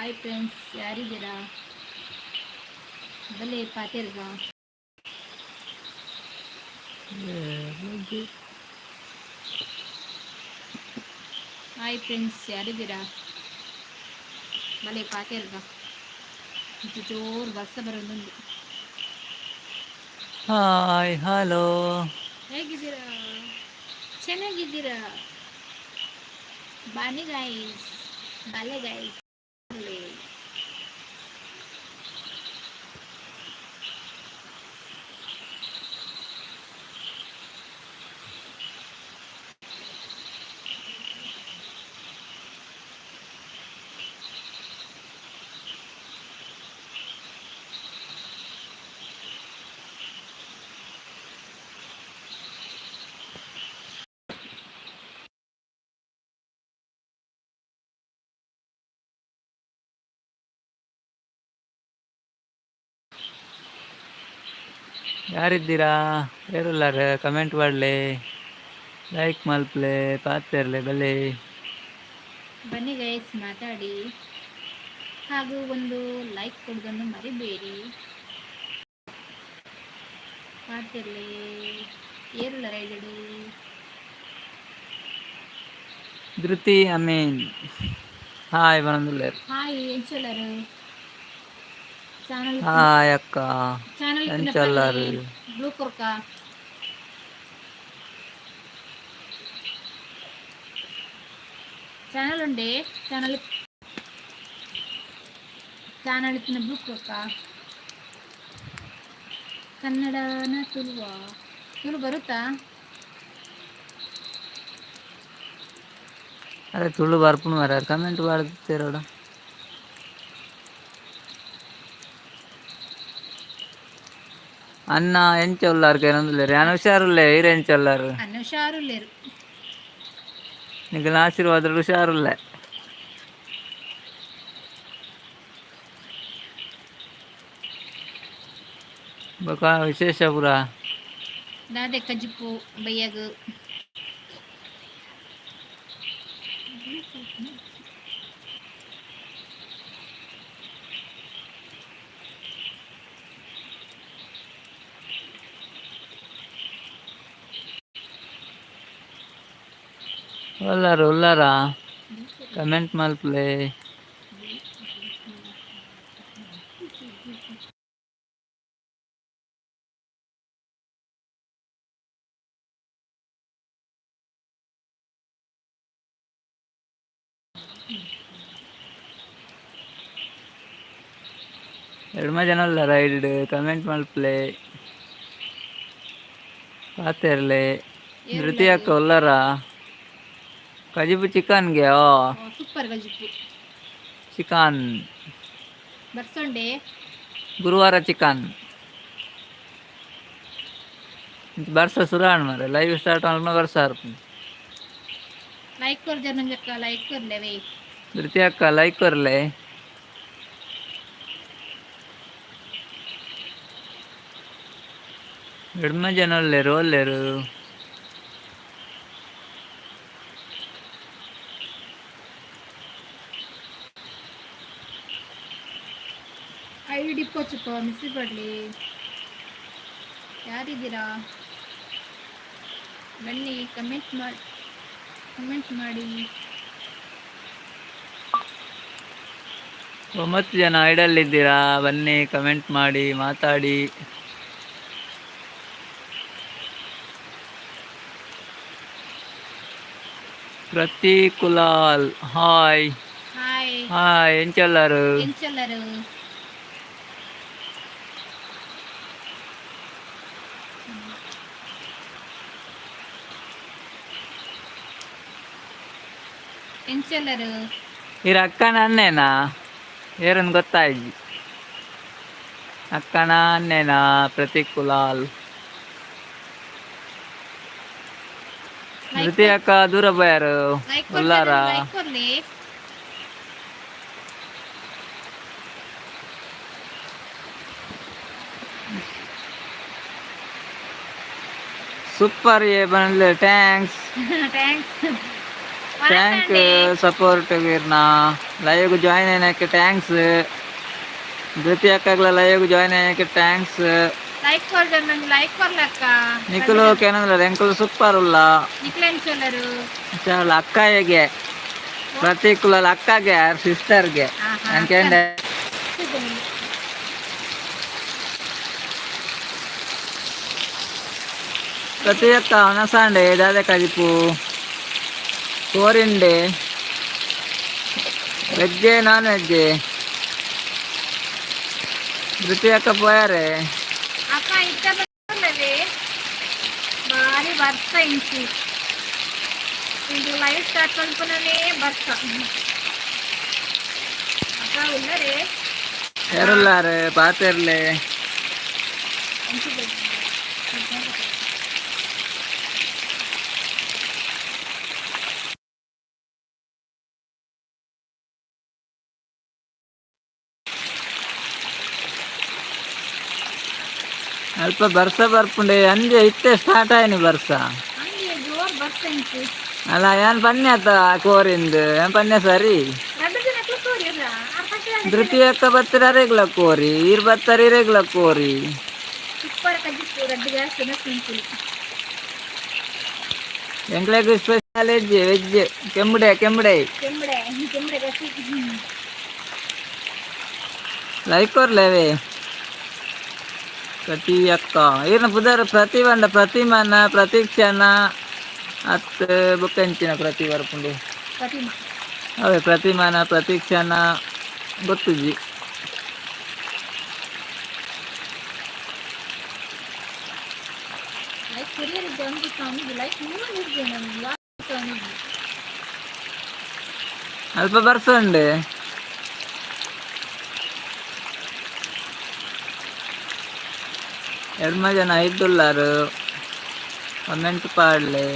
Hi friends, ಯಾರಿದ್ದೀರಾ? ಬಲೆ ಪಾತೆರ್ಗ. Hi friends, ಯಾರಿದ್ದೀರಾ? ಬಲೆ ಪಾತೆರ್ಗ. ಜೋರು ಬರ್ಸ ಬರೋದೊಂದು. Hi, hello. ಹೇಗಿದ್ದೀರಾ? ಚೆನ್ನಾಗಿದ್ದೀರಾ? ಬನ್ನಿ ಗೈಸ್, ಬಲೆ ಗೈಸ್. ಯಾರಿದ್ದೀರಾ? ಏರುಲ್ಲಾರ? ಕಮೆಂಟ್ ಮಾಡಲಿ, ಲೈಕ್ ಮಲ್ಪಲೆ, ಪಾತೆರ್ಲೆ, ಬಲೆ. ಬನ್ನಿ ಗೈಸ್, ಮಾತಾಡಿ ಹಾಗೂ ಒಂದು ಲೈಕ್ ಕೊಡೋದನ್ನು ಮರಿಬೇಡಿ. ಪಾತೆರ್ಲೆ. ಏರುಲ್ಲರ ಐದಡು? ಧೃತಿ ಅಮೀನ್ ಹಾಯ್ ಬಂದುಲ್ಲೇರು. ಹಾಯ್, ಎಂಚೊಲ್ಲರು? ಚಾನಲ್ ಹಾಯ್ ಅಕ್ಕ. ಚಾನಲ್ ಎಂಚೊಲ್ಲಾರು? ಬ್ಲೂ ಕೊರ್ಕ. ಚಾನಲ್ ಉಂಡೆ. ಚಾನಲ್ ಚಾನಲ್ ಇತ್ತಿನ ಬ್ಲೂ ಕೊರ್ಕ. ಕನ್ನಡನ ತುಳುವ? ತುಳು ಬರುತ್ತಾ? ಅರೆ, ತುಳು ಬರ್ಪುಂಡು ಮಾರ್ರೆ. ಕಮೆಂಟ್ ಪಾಡ್ದಿತ್ತೆರೋಡ. ಅಣ್ಣ ಎಂಚ ಉಲ್ಲಾರ್ ಕೇನೊಂದುಲ್ಲೆರ್. ಯಾನ್ ಹುಷಾರುಲ್ಲೆ, ಈರ್ ಎಂಚ ಉಲ್ಲಾರ್? ಅನ್ನ ಹುಷಾರುಲ್ಲೇರು. ನಿಗಲ್ನ ಆಶೀರ್ವಾದ ಹುಷಾರುಲ್ಲೆ. ಬೊಕ ವಿಶೇಷ ಪೂರ? ದಾದೆ, ಕಜಿಪು ಬಯ್ಯಗ್? ಉಲ್ಲಾರ, ಉಲ್ಲಾರಾ? ಕಮೆಂಟ್ ಮಲ್ಪಲೆ. ಎಡ್ಮ ಜನ ಉಲ್ಲಾರ ಐಡ್. ಕಮೆಂಟ್ ಮಲ್ಪಲೆ, ಪಾತೆರ್ಲೆ. ಧೃತಿ ಏರುಲ್ಲಾರು? ಅಕ್ಕ ಉಲ್ಲಾರಾ? ಕಜಿಪು ಚಿಕನ್ಗೆ ಓ. ಸೂಪರ್ ಕಜಿಪು. ಚಿಕನ್. ಬರ್ಸೊಂಡೆ. ಗುರುವಾರ ಚಿಕನ್. ಬರ್ಸ ಸುರಾಣ್ ಮಾರೆ. ಲೈವ್ ಸ್ಟಾರ್ಟ್ ಆಲ್ಮ ಬರ್ಸ ಆರ್ಪುಂಡು. ಲೈಕ್ ಕೊರ್ಜರ್ ನಂಜಕ್ಕ? ಲೈಕ್ ಕೊರ್ಲೆವೆ. ಧೃತಿ ಅಕ್ಕ, ಲೈಕ್ ಕೊರ್ಲೆ. ಎಡ್ಮ ಜನ ಉಲ್ಲೆರ್, ಒಲ್ಲೆರು? ID ಪೋಚುಪ miss ಪಡ್ಲಿ. ಯಾರಿದ್ದೀರಾ? ಬನ್ನಿ, ಕಮೆಂಟ್ ಮಾಡಿ, ಕಮೆಂಟ್ ಮಾಡಿ. 9 ಜನ ಐಡಲ್ ಇದ್ದೀರಾ. ಬನ್ನಿ, ಕಮೆಂಟ್ ಮಾಡಿ, ಮಾತಾಡಿ. Prateek Kulal hi. Hi. Hi, ಎಂಚೊಲ್ಲಾರು? ಎಂಚೊಲ್ಲರು? ಎಂಚೊಲ್ಲರು? ಇರ ಅಕ್ಕನ ಅಣ್ಣೇನಾ ಏರನ್ ಗೊತ್ತಾಯ್ಜಿ. ಅಕ್ಕನ ಅಣ್ಣೇನಾ ಪ್ರತೀಕ್ ಕುಲಾಲ್? ಲೈಕ್ ಧೃತಿ ಅಕ್ಕ ದೂರ ಬಯಾರು. ಲೈಕ್ ಉಲ್ಲಾರಾ? ಲೈಕ್ ಕೊರ್ಲಿ. ಸೂಪರ್ ಏ ಬಂದ್ಲೆ. Thanks. Thanks. Thank support ಇರ್ನಾ. ಲೈವ್ಗೆ ಜಾಯ್ನ್ అయినಕ್ಕೆ thanks. ಧೃತಿ ಅಕ್ಕಗ್ಲ ಲೈವ್ಗೆ ಜಾಯ್ನ್ అయినಕ್ಕೆ thanks. Like ಕೊರ್ಜ, ನಂಗೆ ಲೈಕ್ ಕೊರ್ಲಕ್ಕ. ನಿಕುಲು ಕೇನಂದ್ರೆ ಎಂಕುಲು ಸೂಪರ್ ಉಲ್ಲ. ನಿಕ್ಲೆನ್ ಚೊಲ್ಲರು? ಚಾಲ ಅಕ್ಕಗೆ, ಪ್ರತೀಕುಲ ಅಕ್ಕಗೆ, ಸಿಸ್ಟರ್ಗೆ ಅಂಕೆಂಡೆ. ಪ್ರತಿ ಅಕ್ಕ ಅನಸಾಂಡೆ ದಾದೆ ಕಜಿಪು? ಕೋರಿಂಡೆ, ವೆಜ್ಜೆ ನಾನ್ ವೆಜ್ಜೆ? ಧೃತಿ ಅಕ್ಕ ಪೋಯಾರೆ. ಅಕ್ಕ ಇತ್ತ ಬರ್ತದೆ. ಭಾರಿ ಬರ್ಸ ಇಂಚಿ. ಇದು ಲೈವ್ ಸ್ಟಾರ್ಟ್ ಮಲ್ಪುನನೇ ಬರ್ಸ. ಅಕ್ಕ ಉಲ್ಲರೆ? ಏರುಲ್ಲಾರೆ ಪಾತೆರ್ಲೆ. ಅಂಚಿ. ಅಲ್ಪ ಬರ್ಸ ಬರ್ಪುಂಡೆ ಅಂಜೆ ಇತ್ತೆ ಸ್ಟಾರ್ಟ್ ಆಯ್ನಿ ಬರ್ಸ. ಹಂಗೆ ಜೋರ್ ಬರ್ಸ ಇಂಚಿ. ಅಲ್ಲ, ಏನ್ ಪನ್ಯ ಆತ ಕೋರಿಂದು? ಏನ್ ಪನ್ಯ ಸರಿ. ರಡ್ಡು ಜನ ಕೋರಿರ. ಧೃತಿ ಅಕ್ಕ ಬತ್ತಿರ ರೆಗ್ಲ ಕೋರಿ, ಈರ್ ಬತ್ತರಿ ರೆಗ್ಲ ಕೋರಿ. ಸೂಪರ್ ಕಜಿಪ್ಪು ರಡ್ಡು ಜಾಸ್ತಿ ಸಿಂಪಲ್. ಎಂಕ್ಲೆಗ್ ಸ್ಪೆಷಲ್ ವೆಜ್ ವೆಜ್ ಕೆಂಬುಡೆ ಕೆಂಬುಡೆ. ಕೆಂಬಡೆ ಕೆಂಬಡೆ ಕಸಿ. ಲೈಕ್ ಕೊರ್ಲೇವೆ ಪ್ರತಿ ಅಕ್ಕ. ಈರ್ನ ಪುದರ್ ಪ್ರತಿ ಬಂಡ ಪ್ರತಿಮನ ಪ್ರತೀಕ್ಷನ ಅತ್ ಬೊಕ್ಕ ಎಂಚಿನ ಪ್ರತಿ ಬರ್ಪುಂಡು? ಪ್ರತಿಮಾ. ಅವೇ ಪ್ರತಿಮಾನ ಪ್ರತೀಕ್ಷನ ಗೊತ್ತುಜಿ. ಲೈಕ್ ಕೊರಿಯರ್ ಇದ್ದ ಒಂದು ಲೈಕ್ ಮೂರು ಇದ್ದೆ ನಮ್ಗೆ. ಅಲ್ಪ ಬರ್ಸಂಡೆ. ಎಡ್ಮ ಜನ ಇದ್ದುಲ್ಲಾರು, ಕಮೆಂಟ್ ಪಾಡ್ಲೆ.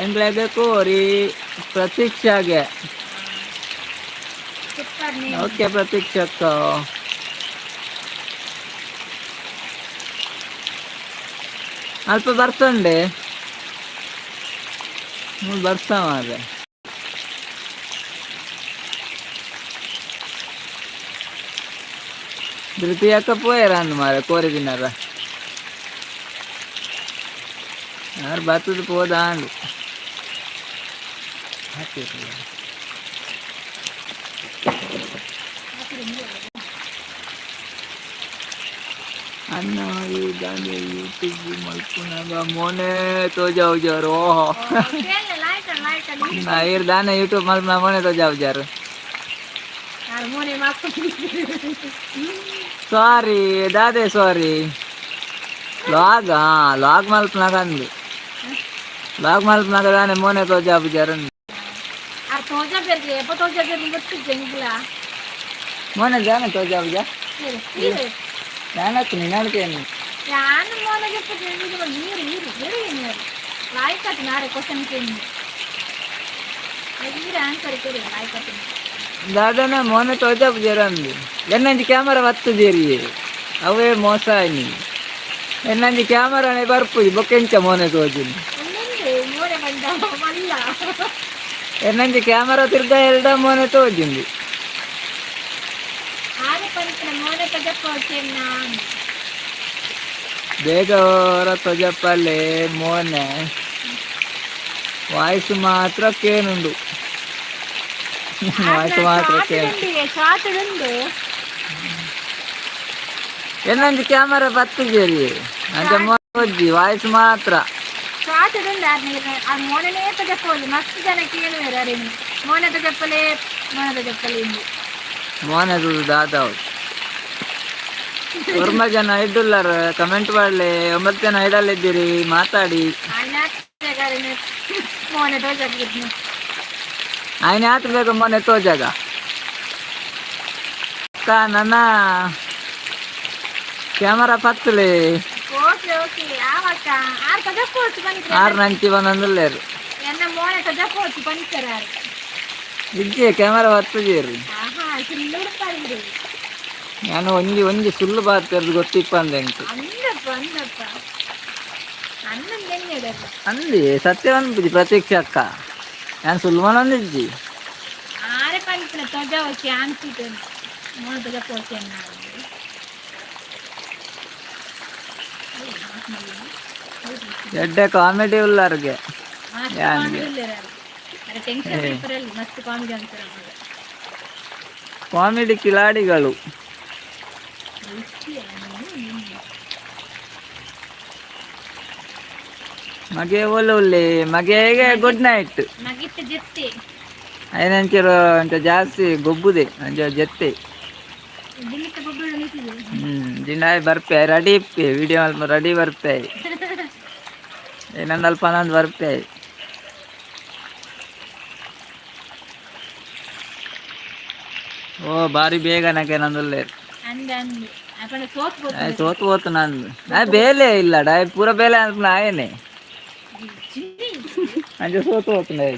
ಎಂಕ್ಲೆಗ್ ಕೋರಿ ಪ್ರತೀಕ್ಷಾಗೆ. Super name. Okay ಪ್ರತೀಕ್ಷಕ್ಕ. ಅಲ್ಪ ಬರ್ತಂಡೆ ಮೂಲು ಬರ್ಸ ಮಾರ್ರೆ. ಧೃತಿ ಅಕ್ಕ ಪೋಯರ ಅಂದ್ ಮಾರ್ರೆ. ಕೋರಿ ತಿನ್ನರ ಯಾರು ಬತ್ತದ ಪೋದಾಂಡು. ಹಾಕಿರ್ಲಿ. ಅಣ್ಣ, ದಾನೆ ಯೂಟ್ಯೂಬ್ ಮಲ್ಪುನಗ ಮೋನೆ ತೋಜಾವ್ ಓಹೋ. Light light. ನಾ ಈರ್ ದಾನೆ ಯೂಟ್ಯೂಬ್ ಮಲ್ಪುನ ಮೋನೆ ತೋಜಾವ್ ಜಾರು. ಹಾರ್ಮೋನಿಯಂ. ಸಾರಿ ದಾದೆ, ಸಾರಿ. ಲಾಗ್ ಲಾಗ್ ಮಲ್ಪುನಗ ಅಂದು, ಲಾಗ್ ಮಲ್ಪುನಗ ದಾನೆ ಮೋನೆ ತೋಜಾವ್ ಜಾರು. ಆ ತೋಜ ಬೇರೆ ಎಪ್ಪ ತೋಜ ಬೇರೆ ಗೊತ್ತು ಜಂಗ್ಲ. ಮೋನೆ ದಾನೆ ತೋಜಾವ್ ಜಾ? ನಾನು ನಿನಾಡ್ತೇನೆ. ಯಾನು ಮೋನೆಗೆ ನೀರು ನೀರು ನೀರು ನೀರು ಲಾಯ್ಕ್ ಆತು ನಾರೆ ಕ್ವಶನ್ ಕೇಳಿ ನೀರು ಆನ್ಸರ್ ಕೇಳಿ ಲಾಯ್ಕ್ ಆತು. ದಾದನ ಮೋನೆ ತೋಜಾವ್ ಜರಂದು ಎನ್ನಂಜಿ ಕ್ಯಾಮರಾ ಬತ್ತು ಜೇರಿ ಅವೇ ಮೋಸ ಆಯ್ನಿ. ಎನ್ನಂಜಿ ಕ್ಯಾಮರಾನೆ ಬರ್ಪುಜಿ, ಬೊಕ್ಕೆಂಚ ಮೋನೆ ತೋಜುನಿ? ಒಂದೊಂದು ಮೋನೆ ಬಂದ ಮಲ್ಲ. ಎನ್ನಂಜಿ ಕ್ಯಾಮರಾ ತಿರ್ಗ ಎಲ್ಡ ಮೋನೆ ತೋಜುಂದಿ. ಆರೆ ಪಂಚನ ಮೋನೆ ತಜಪ್ಪ ಚೆನ್ನ. ಬೇಗ ಹೊರ ತೊಜಪ್ಪಲೆ ಮೋನೆ. ವಾಯ್ಸ್ ಮಾತ್ರ ಕೇನುಂಡು, ವಾಯ್ಸ್ ಮಾತ್ರ ಕೇನು. ಚಾಟುಂಡು. ಎನ್ನಂಜಿ ಕ್ಯಾಮರಾ ಬತ್ತು ಜೇರಿ ಅಂಚ ಮೋಜಿ ವಾಯ್ಸ್ ಮಾತ್ರ. ಚಾಟುಂಡು. ಆ ಮೋನನೇ ತಜಪ್ಪೋಲಿ ಮಸ್ತ್ ಜನ ಕೇಳುವೆರು, ಅರೆ ಮೋನೆ ತಜಪ್ಪಲೆ ಮೋನೆ ತಜಪ್ಪಲೆ ಇಂದು. ಮೋನೆ ದಾದಾವ್. ಒರ್ಮ ಜನ ಇಡ್ಡುಲ್ಲಾರ, ಕಮೆಂಟ್ ಮಾಡಲಿ. ಒಂಬತ್ತು ಜನ ಇಡಲಿದ್ದೀರಿ, ಮಾತಾಡಿ. ಮೋನೆ ತೋಜಾಕಿದ್ನು. ಆಯ್ನೆ ಆತು ಬೇಗ ಮೊನ್ನೆ ತೋಜಾಗ. ಅಕ್ಕ, ನನ್ನ ಕ್ಯಾಮರಾ ಪತ್ತಲಿ. ಓಕೆ ಓಕೆ ಆವಕ್ಕ ಆರ್ ತಜಪ್ಪೋಚು ಬನ್ನಿ. ಆರು ನಂಚಿ ಬಂದಂದುಲ್ಲೇರು. ಎನ್ನ ಮೋನೆ ತಜಪ್ಪೋಚು ಬನ್ನಿಸರ್ ಆರ್. ಇಜ್ಜೆ ಕ್ಯಾಮರಾ ಬರ್ತದೇರಿ. ಆಹಾ, ಸುಳ್ಳು ಉಡುಪಾಡಿದ್ರಿ. ನಾನು ಒಂಜಿ ಒಂಜಿ ಸುಳ್ಳು ಬಾತೆರ್ದು ಗೊತ್ತಿಪ್ಪ ಅಂದೆ ಎಂಕ್. ಅಂದ. ಅಂದಪ್ಪ ಅಂದಪ್ಪ ಅಣ್ಣನ್ ದೆಂಗಡಪ್ಪ. ಅಂದಿ ಸತ್ಯವಂತ ಪ್ರತೀಕ್ಷ ಅಕ್ಕ, ನಾನು ಸುಲ್ಮನೊಂದಿಜ್ಜಿ. ಆರೆ ಪನ್ಪಿನ ತೊಜ ಓಕೆ ಅನ್ಸಿತು ಮೋನ ತೊಜ ಓಕೆ ಅನ್ನ. ಎಡ್ಡೆ ಕಾಮಿಡಿ ಉಲ್ಲಾರ್ಗೆ. ಮಸ್ತ್ ಯಾನ್ಗೆ? ಕಾಮಿಡಿ ಉಲ್ಲೇರ್. ಅರೆ ಟೆನ್ಷನ್ ಪೇಪರಲ್ಲಿ ಮಸ್ತ್ ಕಾಮಿಡಿ ಅಂತಾರೆ ಅವಾಗ. ಕಾಮಿಡಿ ಕಿಲಾಡಿಗಳು. ಮಗೆ ಒಲ್ಲುಲ್ಲಿ ಮಗೆ ಗುಡ್ ನೈಟ್. ಮಗಿತ್ತ ಜೆತ್ತೆ. ಐನಂಚಿರು ಅಂಚ ಜಾಸ್ತಿ ಗೊಬ್ಬುದೆ ಅಂಚ ಜೆತ್ತೆ. ಜಿಂಗಿತ ಗೊಬ್ಬರ ನಿಂತಿದೆ. ಜಿಂಡಾಯ್ ಬರ್ಪೆ, ರೆಡಿ ಇಪ್ಪೆ, ವಿಡಿಯೋ ರೆಡಿ ಬರ್ಪೆ. ಏನಂದ ಅಲ್ಪ ನಂದು ಬರ್ಪೆ. ಓ ಬಾರಿ ಬೇಗ ನಕೆ ನಂದುಲ್ಲೆ. ಅಂದ ಅಂದು ಅಪನ ಸೋತ್ ಆಯ್ ಪೋತುಂಡು. ಸೋತು ಹೋತು ನಂದು ನಾ ಬೇಲೆ ಇಲ್ಲ ಡಾಯ್ ಪೂರ ಬೇಲೆ ಅನ್ಪುನ ಆಯನೆ. ಅಂಚ ಸೋತು ಹೋತು ನಾಯ್.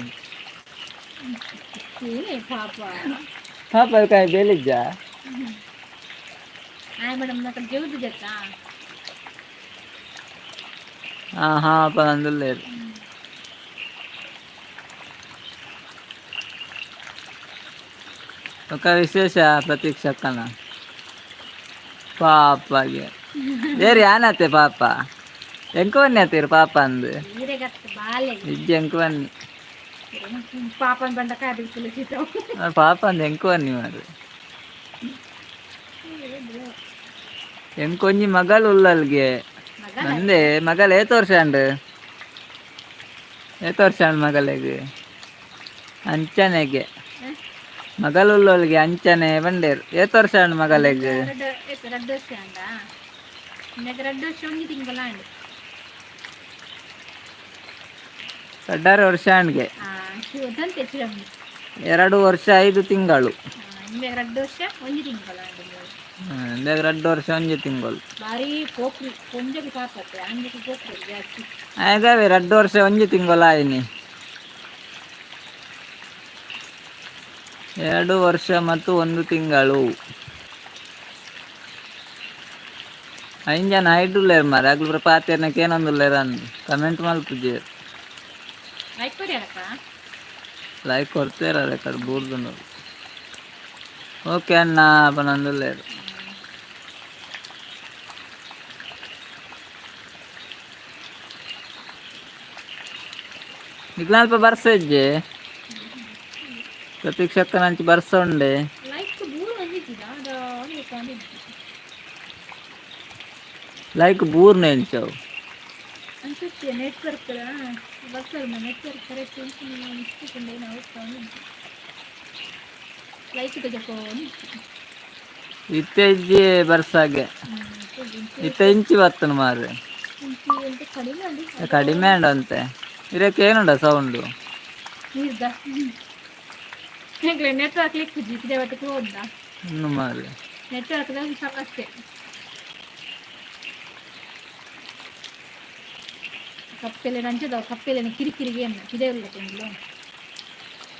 ಏನೇ ಪಾಪ. ಪಾಪ ಕಾಯಿ ಬೇಲಿಜ್ಜ. ಆಯ್ ಮೇಡಮ್ ನಕಲ್ ಜೀವದ ಜತ್ತಾ. ಹಾ ಹಾ ಅಪ್ಪ ನಂದುಲ್ಲೆ. ఒక ವಿಶೇಷ ಪ್ರತೀಕ್ಷಕ್ಕನ ಪಾಪಗೆ ಬೇರೆ ಯಾನತ್ತೆ ಪಾಪ ಎಂಕುವನ್ನಿ ಅತ್ತೀರು ಪಾಪ ಅಂದು. ಈರೆಗತ್ತ ಬಾಲೆ. ಇಜ್ಜಿ ಎಂಕುವನ್ನಿ. ಪಾಪನ್ ಬಂಡ ಕಾದಿ ತುಳಸಿತಾವ್. ಪಾಪ ಅಂದು ಎಂಕುವನ್ನಿ ಮಾರು ಎಂಕೊಂಜಿ ಮಗಲ್ ಉಲ್ಲಲ್ಗೆ. ಮಗನ. ನಂದೇ ಮಗಲ್ ಏತ್ ವರ್ಷ ಅಂಡ್, ಏತ್ ವರ್ಷ ಅಂಡ್ ಮಗಲೆಗ್ ಅಂಚನೆಗೆ. ಮಗಲ್ ಉಲ್ಲೋಲ್ಗೆ ಅಂಚನೆ ಬಂಡೇರು ಏತ್ ವರ್ಷ ಅಂಡ್ ಮಗಲೆಗ್. ರಡ್ಡ್ ಏತ್ ರಡ್ಡ್ ವರ್ಷ ಅಂಡ ಇಂದಕ್ಕೆ 2 ವರ್ಷ 1 ತಿಂಗಳ ಅಂಡ್. ರಡ್ಡಾರು ವರ್ಷ ಅಂಡ್ಗೆ. ಆ ಶಿವದಂತೆ ಚಿರಮ್ಮಿ. 2 ವರ್ಷ 5 ತಿಂಗಳು. ಇಂಬೆಗ್ 2 ವರ್ಷ 1 ತಿಂಗಳ ಅಂಡ್. ಇಂದಾಗ 2 ವರ್ಷ 1 ತಿಂಗಳು. ಭಾರಿ ಪೋಕ್ರಿ ಪೊಂಜೊಗೆ ಪಾಪತ್ತೆ ಅಂಜಕ್ಕೆ ಪೋಕ್ರಿ ಜಾಸ್ತಿ. ಆಗಾವೆ 2 ವರ್ಷ 1 ತಿಂಗಳು ಆಯ್ನಿ, 2 ವರ್ಷ ಮತ್ತು 1 ತಿಂಗಳು. ಐನ್ ಜನ ಹೈಡುಲ್ಲೇರ್ ಮಾರೆ, ಅಗ್ಲು ಪಾತೆರ್ನಕ್ಕೆ ಏನೊಂದುಲ್ಲೇರ್ ಅಂದು ಕಮೆಂಟ್ ಮಲ್ಪುಜೇರ್. ಲೈಕ್ ಕೊರಿಯರಕ್ಕ. ಲೈಕ್ ಕೊಡ್ತೇರ ಕಡೆ ಬೂರ್ದು. ಓಕೆ ಅಣ್ಣ ಪನೊಂದುಲ್ಲೇರ್. ನಿಗ್ಲಾಲ್ಪ ಬರ್ಸ ಇಜ್ಜೆ ಪ್ರತೀಕ್ಷಕ್ಕನಂಚಿ ಬರ್ಸ ಉಂಡೆ. ಲೈಕ್ ಬೂರು ಬಂದಿದ್ದಿಲ್ಲ ಅದು ಒಂದು. ಲೈಕ್ ಬೂರ್ನ ಎಂಚವು. ಅನ್ಸುತ್ತೆ ನೆಟ್ವರ್ಕ್ ಬರ್ತದೆ, ನೆಟ್ವರ್ಕ್ ಕರೆಕ್ಟ್ ಇಷ್ಟುಕೊಂಡು ನಾವು ಲೈಕ್ ತಗೋಕೋ. ಇತ್ತೆ ಇಜ್ಜಿ ಬರ್ಸಾಗೆ, ಇತ್ತೆ ಇಂಚಿ ಬತ್ತನ ಮಾರ್ರೆ. ಅಂತ ಕಡಿಮೆ ಅಂದು. ಕಡಿಮೆ ಅಂತೆ. ಇದಕ್ಕೆ ಏನುಂಡ ಸೌಂಡು? ನೀರ್ದ ನೆಟ್ವರ್ಕ್ ಕ್ಲಿಕ್ ಜಿಪಿದೆ ಹೋದ. ಇನ್ನು ಮಾರ್ರೆ. ನೆಟ್ವರ್ಕ್ ಸಮಸ್ಯೆ. ಕಪ್ಪೆಲೆ ನಂಚದ ಕಪ್ಪೆಲೆನ ಕಿರಿಕಿರಿಗೆ ಅನ್ನ ಪಿದೆ ಉಲ್ಲ ತಿಂಗಳು.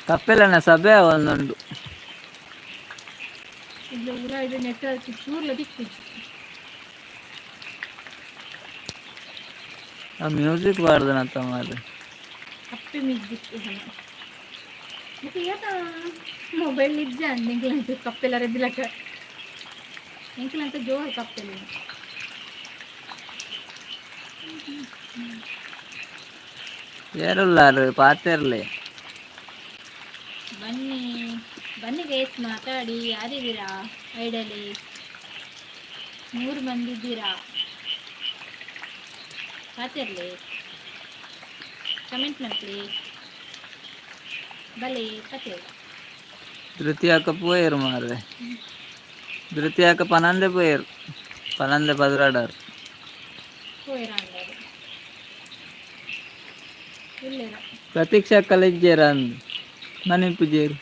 ಕಪ್ಪೆಲನ ಸಭೆ ಒಂದುಂಡು. ಇಲ್ಲಿ ಊರ ಇದು ನೆಟ್ವರ್ಕ್ ಚೂರ್ಲ ದಿಕ್ಕುಜಿ. ಆ ಮ್ಯೂಸಿಕ್ ಬಾರ್ದನತ್ತ ಮಾರ್ರೆ. ಕಪ್ಪೆ ಮ್ಯೂಸಿಕ್ ಮತ್ತೆ ಏತ ಮೊಬೈಲ್ ಇಜ್ಜ ಎಂಕ್ಲಂತ ಕಪ್ಪೆಲ್ಲ ರೆದ್ದಿಲಕ ಎಂಕ್ಲಂತ ಜೋರು ಕಪ್ಪೆಲೆ. ಏರುಲ್ಲಾರು ಪಾತೆರ್ಲೆ. ಬನ್ನಿ ಬನ್ನಿ ಗೈಸ್, ಮಾತಾಡಿ. ಯಾರಿದ್ದೀರಾ ಐಡಲಿ? 3 ಮಂದಿ ಇದ್ದೀರಾ. ಮಾತಾಡ್ಲಿ, ಕಮೆಂಟ್ ಮಾಡ್ಲಿ, ಬಲೆ ಕತೆ. ಧೃತಿಯಾಕ ಪೋಯರು ಮಾರ್ರೆ, ಧೃತಿಯಾಕ ಪನಂದೆ ಪೋಯರು, ಪನಂದೆ ಪದ್ರಾಡಾರು. ಪೋಯರ ಅಂದಾರೆ ಇಲ್ಲೇರ. ಪ್ರತೀಕ್ಷಾ ಕಲೆಜ್ಜೇರ ಅಂದು ಮನೆ ಪೂಜೇರು.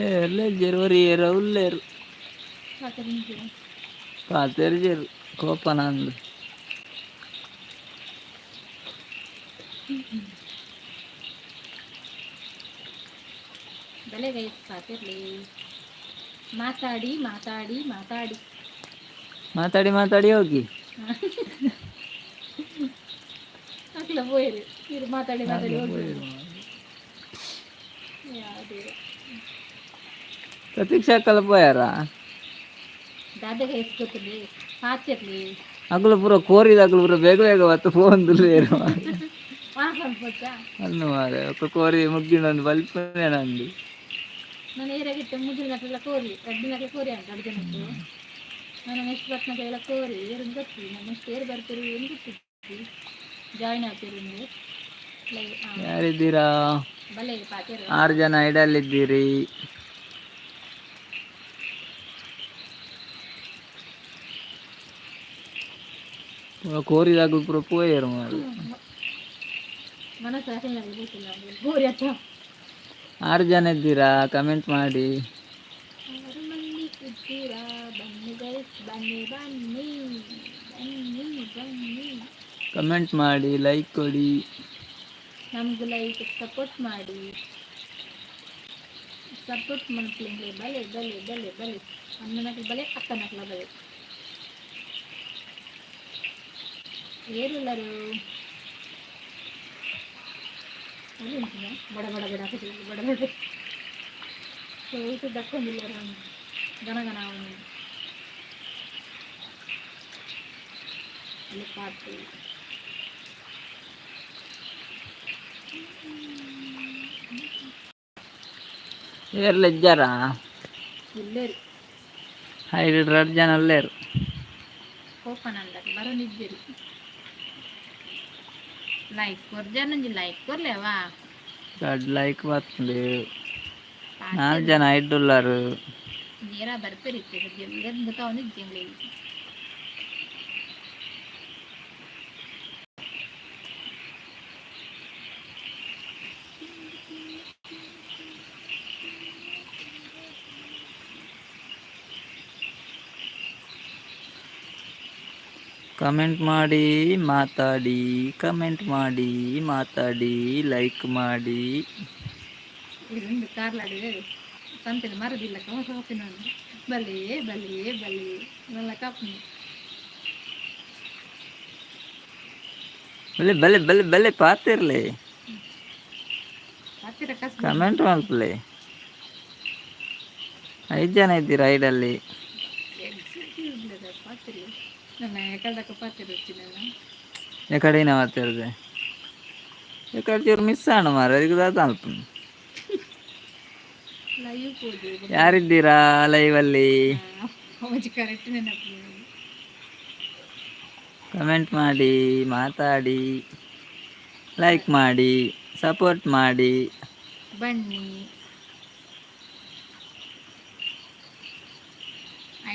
ಏರ್ಲೆಜ್ಜೇರು ಒರಿಯೇರ ಉಲ್ಲೇರು. ಪಾತೆರಿಂಜೇರು. ಪಾತೆರ್ಜೇರು ಕೋಪನ ಅಂದು. ಬಲೆ ಗೈಸ್, ಪಾತಿರ್ಲಿ, ಮಾತಾಡಿ ಮಾತಾಡಿ ಮಾತಾಡಿ. ಮಾತಾಡಿ ಮಾತಾಡಿ ಹೋಗಿ. ಅಕ್ಲ ಪೋಯಿರಿ ಇರು, ಮಾತಾಡಿ ಮಾತಾಡಿ ಹೋಗಿ. ಯಾವ್ದು? ಪ್ರತೀಕ್ಷಾ ಕಲ್ಪೋಯಾರ? ದಾದ ಗೈಸ್, ಗೊತ್ತಿರ್ಲಿ, ಪಾತಿರ್ಲಿ. ಅಗಲು ಪೂರ ಕೋರಿದ ಅಗಲು ಪೂರ ಬೇಗ ಬೇಗ ಬತ್ತು ಫೋನ್ ದುಲ್ಲೇರು. ಸ್ವಲ್ಪ. ಅನ್ನು ಮಾರೆ, ಒಕ್ಕ ಕೋರಿ ಮುಗ್ಗಿನೊಂದು ಬಲ್ಪನೆ ನಂದು. ನಾನು ಏರಾಗಿತ್ತು ಮುಗಿನ ನಕ್ಲೆಲ್ಲ ಕೋರಿ, ರಡ್ಡು ನಕ್ಲೆ ಕೋರಿ ಅಂತ ಅಡ್ಗೆ ಜನಕ್ಕೆ. ನಾನು ನೆಕ್ಸ್ಟ್ ಬರ್ತನಕ್ಲೆಲ್ಲ ಕೋರಿ ಏರು ಗೊತ್ತಿ. ನಾನು ನೆಕ್ಸ್ಟ್ ಏರು ಬರ್ತೀರಿ ಏನು ಗೊತ್ತಿತ್ತು, ಜಾಯ್ನ್ ಆಗ್ತೀರಿ ನೀವು ಲೈವ್. ಯಾರಿದ್ದೀರಾ? ಬಲೆ ಪಾತಿರು. ಆರು ಜನ ಇಡಲಿದ್ದೀರಿ. ಕೋರಿದಾಗ ಪೂರ ಪೋಯರು ಮಾರೆ. ಮನಸ್ಸು ಹಾಕಲ್ಲ, ಗೊತ್ತಿಲ್ಲ ಕೋರಿ ಅತ್ತ. ಆರು ಜನ ಇದ್ದೀರಾ, ಕಮೆಂಟ್ ಮಾಡಿ. ಆರು ಮಂದಿ ಇದ್ದೀರಾ, ಬನ್ನಿ ಗೈಸ್, ಬನ್ನಿ ಬನ್ನಿ ಬನ್ನಿ ಬನ್ನಿ. ಕಮೆಂಟ್ ಮಾಡಿ, ಲೈಕ್ ಕೊಡಿ. ನಮಗೂ ಲೈಕ್ ಸಪೋರ್ಟ್ ಮಾಡಿ, ಸಪೋರ್ಟ್ ಮಾಡ್ತೀನಿ. ಬಲೆ ಬಲೆ ಬಲೆ ಬಲೆ, ಅಣ್ಣನಕ್ಲು ಬಲೆ, ಅಕ್ಕನಕ್ಲ ಬಲೆ. ಏರುಲ್ಲರು ಅಲ್ಲಿ ಉಂಟು. ಬಡ ಬಡ ಬಡ ಹಾಕುತ್ತಿಲ್ಲ, ಬಡ ಬಡ ಸ್ವಲ್ಪ ದಕ್ಕೊಂಡಿಲ್ಲ. ಗಣ ಗಣ ಅವನು ಅಲ್ಲಿ ಪಾತು. ಏರ್ಲ ಇದ್ದಾರಾ? ಇಲ್ಲೇರಿ. ಐದು ಎರಡು ಜನ ಅಲ್ಲೇರು. ಕೋಪನಂದ ಬರೋನಿದ್ದೀರಿ. Like ಕೊರ್ಜಾನಂಜಿ, like ಕೊರ್ಲೇವಾ? ದೊಡ್ಡ ಲೈಕ್ ಬರ್ತದೆ. ನಾಲ್ಕು ಜನ ಇಡ್ಡುಲ್ಲಾರು. ನೇರ ಬರ್ಪೇರಿತ್ತು ಸದ್ಯ ಗೊತ್ತಾವನಿದ್ದೆ. ಕಮೆಂಟ್ ಮಾಡಿ, ಮಾತಾಡಿ, ಕಮೆಂಟ್ ಮಾಡಿ, ಮಾತಾಡಿ, ಲೈಕ್ ಮಾಡಿ. ಇದೊಂದು ಕಾರ್ಲಾಡಿದೆ ಸಂತೆಲಿ ಮರದಿಲ್ಲ ಕಾಪಿನ. ಬಲೆ ಬಲೆ ಬಲೆ, ನನ್ನ ಕಾಪುನಿ. ಬಲೆ ಬಲೆ ಬಲೆ ಬಲೆ, ಪಾತಿರ್ಲಿ. ಹತ್ತಿರ ಕಸ್. ಕಮೆಂಟ್ ಮಲ್ಪಲೆ. ಐದು ಜನ ಇದ್ದೀರಾ ಐಡಲ್ಲಿ. ಪಾತಿರಿ, ನನ್ನ ಎಕಲ್ದಕ್ಕ ಪಾತಿರಿ ನನ್ನ. ಈ ಕಡೆನ ಮಾತಾಡಿದೆ, ಈ ಕಡೆ ಚೂರು ಮಿಸ್ ಆಣ ಮಾರ, ಅದಕ್ಕೆ ದಾದ ಅಲ್ಪ. ಲೈವ್ ಹೋದೆ. ಯಾರಿದ್ದೀರಾ ಲೈವಲ್ಲಿ? ಒಂಜಿ ಕರೆಕ್ಟ್ ನೆನಪು. ಕಮೆಂಟ್ ಮಾಡಿ, ಮಾತಾಡಿ, ಲೈಕ್ ಮಾಡಿ, ಸಪೋರ್ಟ್ ಮಾಡಿ. ಬನ್ನಿ.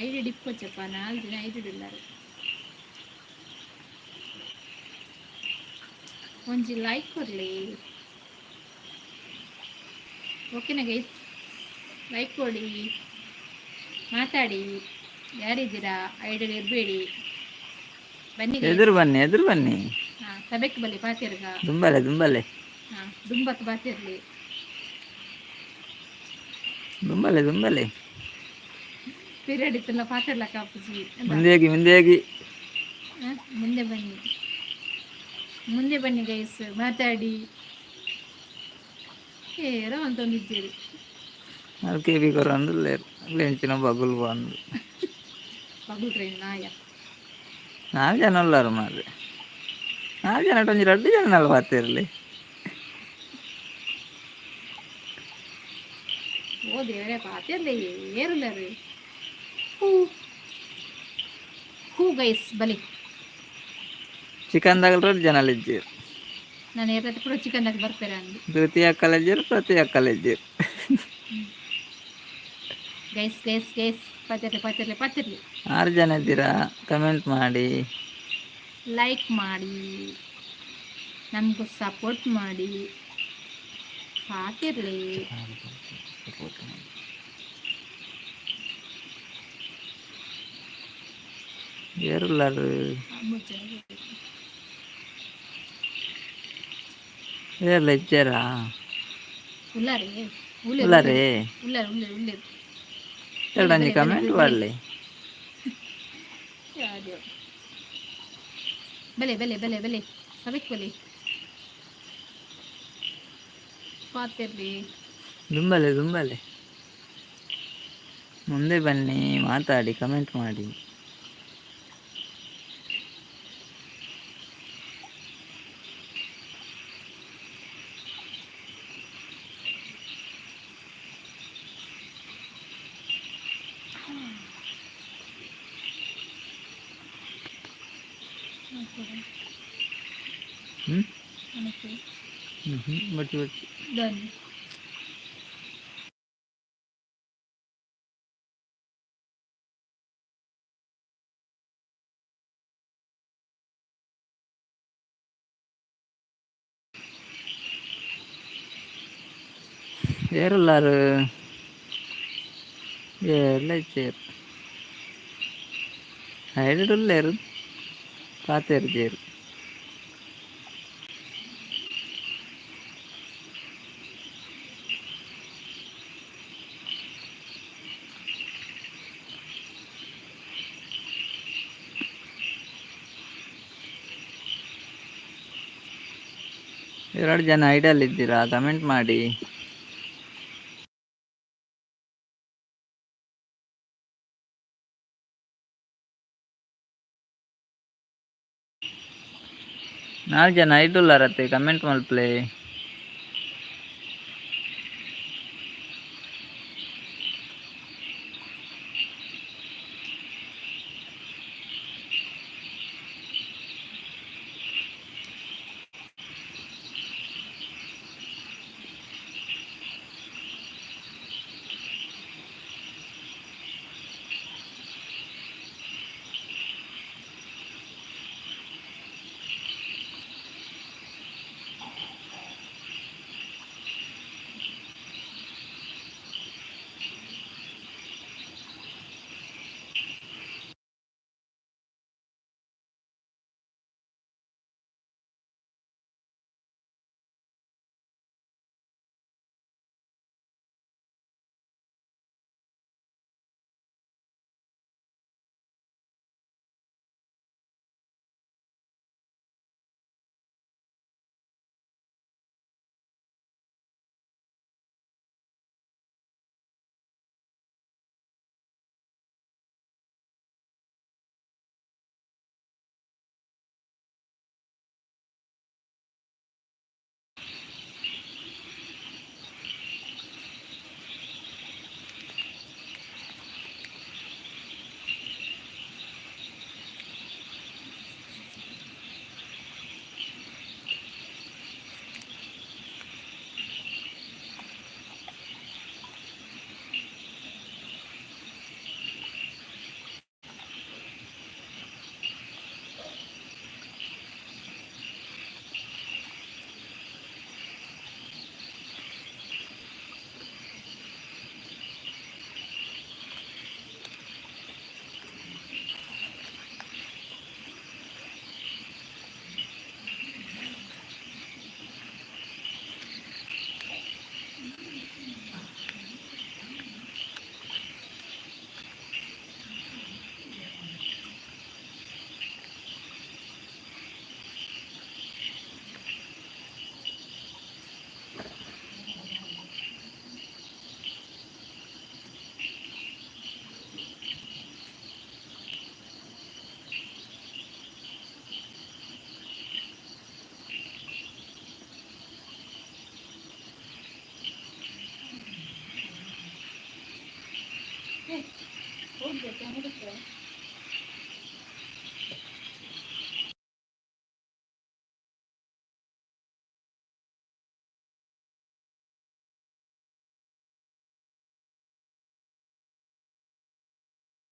ಐಡಿ ಡಿಪ್ಪೊಚ್ಚಪ್ಪ, ನಾಲ್ಕು ಜನ ಐಡಿ ಇಲ್ಲಾರು. ಒಂಜಿ ಲೈಕ್ ಕೊರ್ಲಿ, ಓಕೆನಾ ಗೈಸ್? ಲೈಕ್ ಕೊಡಿ, ಮಾತಾಡಿ. ಯಾರಿದ್ದೀರಾ? ಐಡಿ ಇರಬೇಡಿ, ಬನ್ನಿ guys. ಎದುರು ಬನ್ನಿ, ಎದುರು ಬನ್ನಿ. ಹಾಂ, ಸಭೆಗೆ ಬಲ್ಲಿ ಪಾತಿರ್ಗ. ದುಂಬಲೆ ದುಂಬಲೆ. ಹಾಂ, ದುಂಬತ್ ಬಾತಿರ್ಲಿ. ದುಂಬಲೆ ದುಂಬಲೆ. ಪೀರಿಯಡ್ ಇತ್ತಲ್ಲ, ಪಾತಿರ್ಲಕ್ಕ ಅಪ್ಪುಜಿ. ಮುಂದೆ ಹೋಗಿ, ಮುಂದೆ ಹೋಗಿ. ಮುಂದೆ ಬನ್ನಿ, ಮುಂದೆ ಬನ್ನಿ ಗೈಸ್, ಮಾತಾಡಿ. ಏರೋ ಅಂತ ಒಂದಿದ್ದೀರಿ. ಅಲ್ಲಿ ಕೆ ಬಿ ಕೊರಂದು ಲೆಂಚಿನ ಬಗುಲ್ ಬಂದು. ಪಗುಲ್ ಟ್ರೈನ್ ನಾಯ. ನಾಲ್ಕು ಜನ ಉಳ್ಳಾರು ಮಾರ್ರೆ. ನಾಲ್ಕು ಜನ ಒಂಜಿ ರಡ್ಡು ಜನ ಅಲ್ಲ ಪಾತಿರ್ಲಿ. ಓ ದೇವರೇ, ಪಾತಿರ್ಲಿ, ಏರುಲ್ಲರು. ಹೂ ಹೂ ಗೈಸ್, ಬಲಿ. ಚಿಕನ್ ದಾಗಲ್ ರಡ್ಡು ಜನ ಇದ್ದೀರಿ. ನಾನು ಏರತ್ತೆ ಕೂಡ ಚಿಕನ್ ಬರ್ಪೇರ ಅಂದು. ದ್ವಿತೀಯ ಕಾಲೇಜರು, ಪ್ರತಿಯ ಕಾಲೇಜರು. ಗೈಸ್ ಗೈಸ್ ಗೈಸ್, ಪಾತಿರ್ಲಿ ಪಾತಿರ್ಲಿ ಪಾತಿರ್ಲಿ. ಆರು ಜನ ಇದ್ದೀರಾ, ಕಮೆಂಟ್ ಮಾಡಿ. ಲೈಕ್ ಮಾಡಿ, ನಮಗೂ ಸಪೋರ್ಟ್ ಮಾಡಿ, ಪಾತಿರ್ಲಿ. ಏರುಲ್ಲಾರು. ಮೂರು ಜನ. ಏರ್ಲ ಇಜ್ಜೆರಾ? ಉಲ್ಲಾರೆ ಉಲ್ಲೇರು. ಉಲ್ಲರೇ? ಉಲ್ಲಾರೆ, ಉಲ್ಲೇರು, ಉಲ್ಲೇರು. ಎರಡಂಜಿ ಕಮೆಂಟ್ ಮಾಡಲಿ. ಯಾವ್ದು? ಬೆಲೆ ಬೆಲೆ ಬೆಲೆ ಬೆಲೆ ಸಬೆಕ್ ಬೆಲೆ ಪಾತಿರ್ಲಿ. ದುಂಬಲೆ ದುಂಬಲೆ, ಮುಂದೆ ಬನ್ನಿ, ಮಾತಾಡಿ, ಕಮೆಂಟ್ ಮಾಡಿ. ಹ್ಞೂ. ಹ್ಞೂ ಹ್ಞೂ, ಬಚ್ಚಿ ಬಚ್ಚಿ. ಡನ್. ಏರುಲ್ಲಾರು? ಏರ್ಲ ಇಚ್ಚೇರು, ಐಡುಲ್ಲೇರು, ಪಾತೇರು ಜೇರು. ಎರಡು ಜನ ಐಡಲ್ ಇದ್ದೀರಾ, ಕಮೆಂಟ್ ಮಾಡಿ. ನಾಲ್ಕು ಜನ ಐಡುಲ್ಲಾರತ್ತೆ, ಕಮೆಂಟ್ ಮಲ್ಪ್ಲೆ.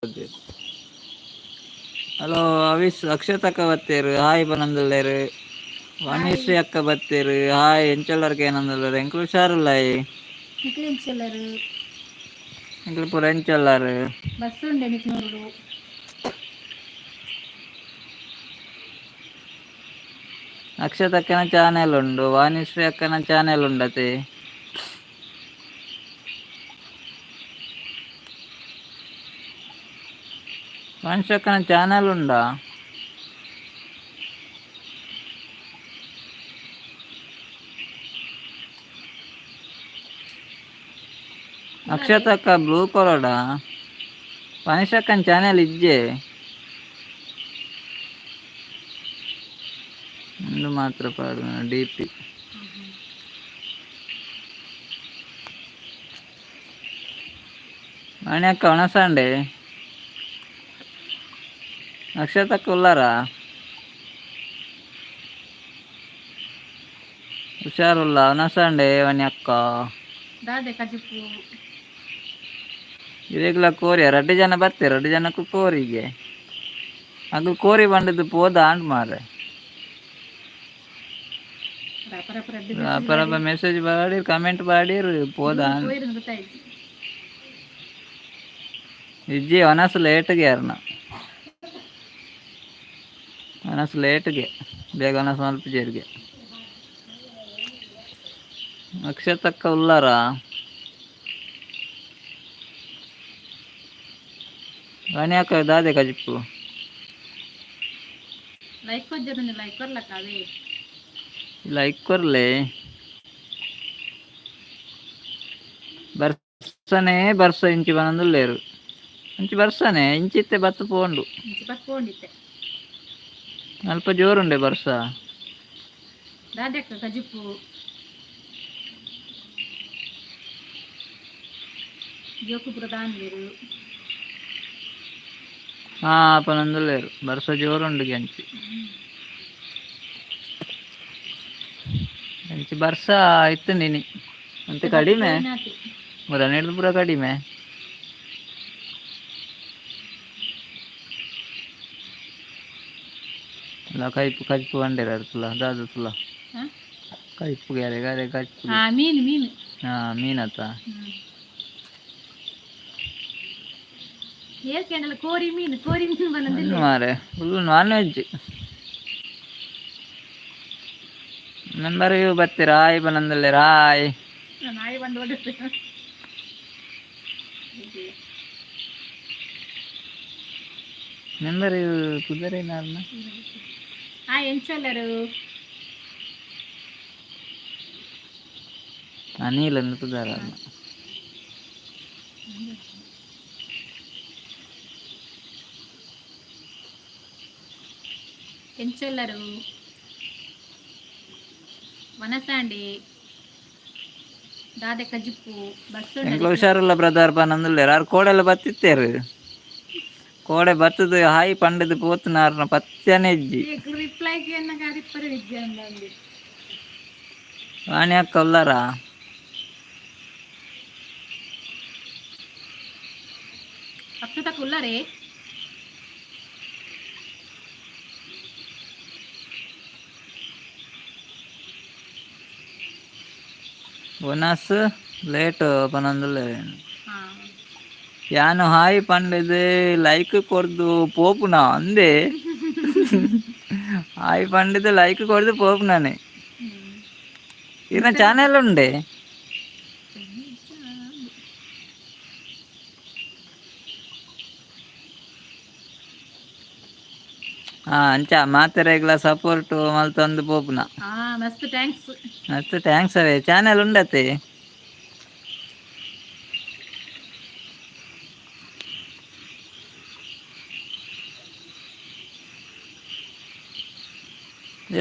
ಹೋಗ್ಬೇಕು. ಹಲೋ ಅವಿಸ್, ಅಕ್ಷತಕ್ಕ ಬತ್ತೇರು, ಹಾಯ್ ಬನಂದುಲ್ಲೇರು. ವಾಣಿಶ್ರೀ ಅಕ್ಕ ಬತ್ತೇರು, ಹಾಯ್. ಎಂಚೊಲ್ಲರ್ಗೆ ಏನಂದುಲ್ಲೇರು? ಎಂಕ್ಲು ಹುಷಾರುಲ್ಲಾಯಿ. ನಿಕ್ಲು ಎಂಚೊಲ್ಲರು? ಎಂಕ್ಲು ಪೂರ ಎಂಚೊಲ್ಲಾರು? ಬಸ್ ಉಂಡೆ ನಿಕ್ ನೋಡು. ಅಕ್ಷತಕ್ಕನ ಚಾನೆಲ್ ಉಂಡು, ವಾಣಿಶ್ರೀ ಅಕ್ಕನ ಚಾನೆಲ್ ಉಂಡತೆ. ವಾಣಿಶ್ರೀ ಅಕ್ಕನ ಚಾನೆಲ್ ಉಂಡಾ? ಅಕ್ಷತಕ್ಕ ಬ್ಲೂ ಕಲರ್ಡಾ? ವಾಣಿಶ್ರೀ ಚಾನೆಲ್ ಇಜ್ಜೆ. ಉಂದು ಮಾತ್ರ ಪಾಡು ಡಿಪಿ. ವಾಣಿ ಅಕ್ಕ ಒಣಸಾಂಡೆ. ಅಕ್ಷತಕ್ಕ ಉಲ್ಲಾರಾ? ಹುಷಾರುಲ್ಲ ಒಣಸಾಂಡೆ ವಾಣಿ ಅಕ್ಕ. ದಾದೆ ಕಜಿಪು? ಇರೆಗ್ಲ ಕೋರಿಯ ರಡ್ಡು ಜನ ಬತ್ತೆ, ರಡ್ಡು ಜನಕ್ಕೂ ಕೋರಿಗೆ. ಅಗಲ್ ಕೋರಿ ಬಂಡದ್ದು ಪೋದ ಆಂಡ್ ಮಾರೆ. ರಪ ರಪ ರಡ್ಡು. ಅಪರಪ ಮೆಸೇಜ್ ಬಾಡಿರ್, ಕಮೆಂಟ್ ಬಾಡಿರ್, ಪೋದ. ಪೋಯಿರಂದು ಗೊತ್ತಾಯ್ತು. ಇಜ್ಜಿ, ಒನಸ್ ಲೇಟ್ಗೆ ಯಾರನ ಒನಸ್ ಲೇಟ್ಗೆ, ಬೇಗ ಒನಸ್ ಮಲ್ಪುಜೆರ್ಗೆ. ಅಕ್ಷತಕ್ಕ ಉಲ್ಲಾರಾ? ವಾಣಿ ಅಕ್ಕ ದಾದೆ ಕಜಿಪು? ಲೈಕ್ ಕೊಜ್ಜರು, ಲೈಕ್ ಕೊರ್ಲಕ್ಕ ಅವೇ. ಲೈಕ್ ಕೊರ್ಲೆ. ಬರ್ಸನೆ ಬರ್ಸ ಇಂಚಿ ಬನೊಂದುಲ್ಲೆರ್. ಇಂಚಿ ಬರ್ಸನೆ ಇಂಚಿತ್ತೆ ಬತ್ತು ಪೋಂಡು. ಇಂಚಿ ಪತ್ಕೊಂಡಿತ್ತೆ. ಅಲ್ಪ ಜೋರುಂಡೆ ಬರ್ಸ. ದಾದೆ ಅಕ್ಕ ಕಜಿಪು? ಜೋಕು ಪೂರ ದಾನ್ವೇರು. ಹಾ, ಪನೊಂದುಲ್ಲೆರ್ ಬರ್ಸ ಜೋರುಂಡು ಅಂಚಿ. ಅಂಚಿ ಬರ್ಸ ಇತ್ತುಂಡು ಇನಿ ಒಂತೆ ಕಡಿಮೆ. ಮುರನೆಡ್ದು ಪೂರ ಕಡಿಮೆ. ಅಲ್ಲ, ಕೈಪು ಕಜ್ಪು ಬಂಡೇರ ತುಲ ದಾದ ತುಲ. ಕೈಪು ಗ್ಯಾರೆ ಗಾರೆ ಕಜ್ಪು. ಹಾ, ಮೀನು ಮೀನು. ಹಾ, ಮೀನತ್ತ. ಏರ್ಕೆಂಡಲ್ಲ ಕೋರಿ ಮೀನು, ಕೋರಿ ಮೀನು ಬಂದಿಲ್ಲ. ಮಾರೆ, ಫುಲ್ ನಾನ್ ವೆಜ್. ಮೆಂಬರ್ ಇವು ಬತ್ತೀರ, ಹಾಯ್ ಬನಂದಲ್ಲೇರ್, ಹಾಯ್. ನಾಯಿ ಬಂದು ಹೊಡಿತು. ಮೆಂಬರ್ ಇವು ಕುದುರೆ ನಾರ್ನ. ಹಾಯ್, ಎಂಚೊಲ್ಲರು? ಅನಿಲ್ ಅಂದ್ ಪುದರ್. ಎಂಚೊಲ್ಲರು? ವನಸಾಂಡಿ, ದಾದೆ ಕಜಿಪು? ಬಸ್. ಎಂಕ್ಲ ಹುಷಾರುಲ್ಲ ಬ್ರದರ್ ಪನಂದುಲ್ಲೇರ್. ಆರ್ ಕೋಡೆಲ್ಲ ಬತ್ತಿತ್ತೇರು. ಕೋಡೆ ಬತ್ತದು ಹಾಯ್ ಪಂಡದು ಪೋತುನಾರ್ನ ಪತ್ಯನೆ ಇಜ್ಜಿ. ರಿಪ್ಲೈ ಎನ್ನ ವಿದ್ಯೆ ಅಂದಂದು. ವಾಣಿ ಅಕ್ಕ ಉಲ್ಲಾರಾ? ಅಕ್ಷತಕ್ಕ ಉಲ್ಲಾರೆ? ಒನಸ್ ಲೇಟ್ ಪನೊಂದುಲ್ಲೆರ್. ಹಾ. ಯಾನು ಹಾಯ್ ಪಂಡದು ಲೈಕ್ ಕೊರ್ದು ಪೋಪುನ ಅಂದೆ. ಹಾಯ್ ಪಂಡದು ಲೈಕ್ ಕೊರ್ದು ಪೋಪುನಾನೆ. ಇರ್ನ ಚಾನೆಲ್ ಉಂಡೆ? ಹಾ, ಅಂಚ ಮಾತೆರೆಗ್ಲ ಸಪೋರ್ಟ್ ಮಲ್ತೊಂದು ಪೋಪುನ. ಹಾ, ಮಸ್ತ್ thanks. ಮಸ್ತ್ thanks ಅವೇ. ಚಾನೆಲ್ ಉಂಡತೆ?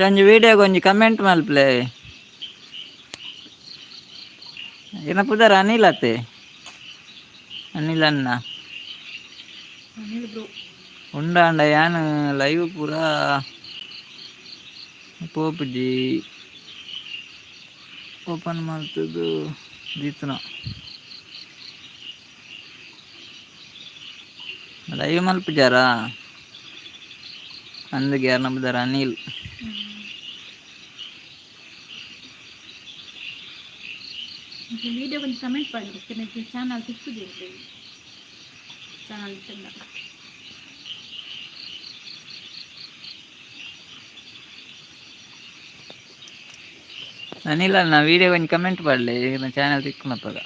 ಒಂಜಿ ವಿಡಿಯೋಗೆ ಒಂಜಿ ಕಮೆಂಟ್ ಮಲ್ಪಲೆ. ಇರ್ನ ಪುದರ್ ಅನಿಲ್ ಅತ್ತೆ, ಅನಿಲ್ ಅಣ್ಣ. ಅನಿಲ್ ಬ್ರೋ. ಉಂಡಾಂಡ ಯಾನ್ ಲೈವ್ ಪೂರ ಪೋಪುಜಿ. ಓಪನ್ ಮಲ್ತುದು ದೀತುನ. ಲೈವ್ ಮಲ್ಪುಜಾರಾ? ಅಂದ್ ಯಾರ್ನ ಪುದರ್ ಅನಿಲ್. ವಿಡಿಯೋ ಒಂಜಿ ಕಮೆಂಟ್ ಪಾಡ್ಲೆ, ಚಾನಲ್ ತಿಕ್ಕುಜಿ. ಚಾನಲ್ ಇತ್ತಂಡ. ಅನಿಲ ನಾ ವೀಡಿಯೋ ಒಂಜಿ ಕಮೆಂಟ್ ಪಾಡ್ಲೆ ಚಾನಲ್ ತಿಕ್ಕುನಪಗ.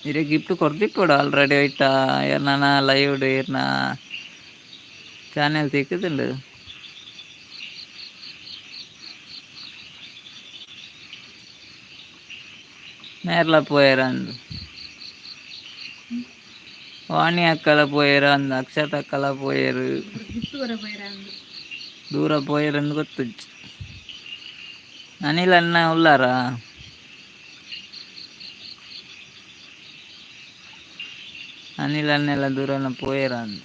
ಇರೆ ಗಿಫ್ಟ್ ಕೊರ್ದಿಪ್ಪೊಡು ಆಲ್ರೆಡಿ ಐಟ ಏರ್ನ ಲೈವ್ ಇರ್ನ ಚಾನೆಲ್ ತಿಕ್ಕುದುಂಡು. ಮೇರ್ಲ ಪೋಯೆರ ಅಂದ್, ವಾಣಿ ಅಕ್ಕಲ ಪೋಯೆರ್ ಅಂದ್, ಅಕ್ಷತ ಅಕ್ಕಲ ಪೋಯೆರ್. ಗಿಫ್ಟ್ ಕೊರ ಪೋಯೆರ ಅಂದ್. ದೂರ ಪೋಯೆರ್ ಅಂದ್ ಗೊತ್ತುಜ್ಜಿ. ಅನಿಲ್ ಅಣ್ಣ ಉಲ್ಲಾರಾ? ಅನಿಲ್ ಅಣ್ಣೆಲ್ಲ ದೂರನ ಪೋಯೆರ ಅಂದ್.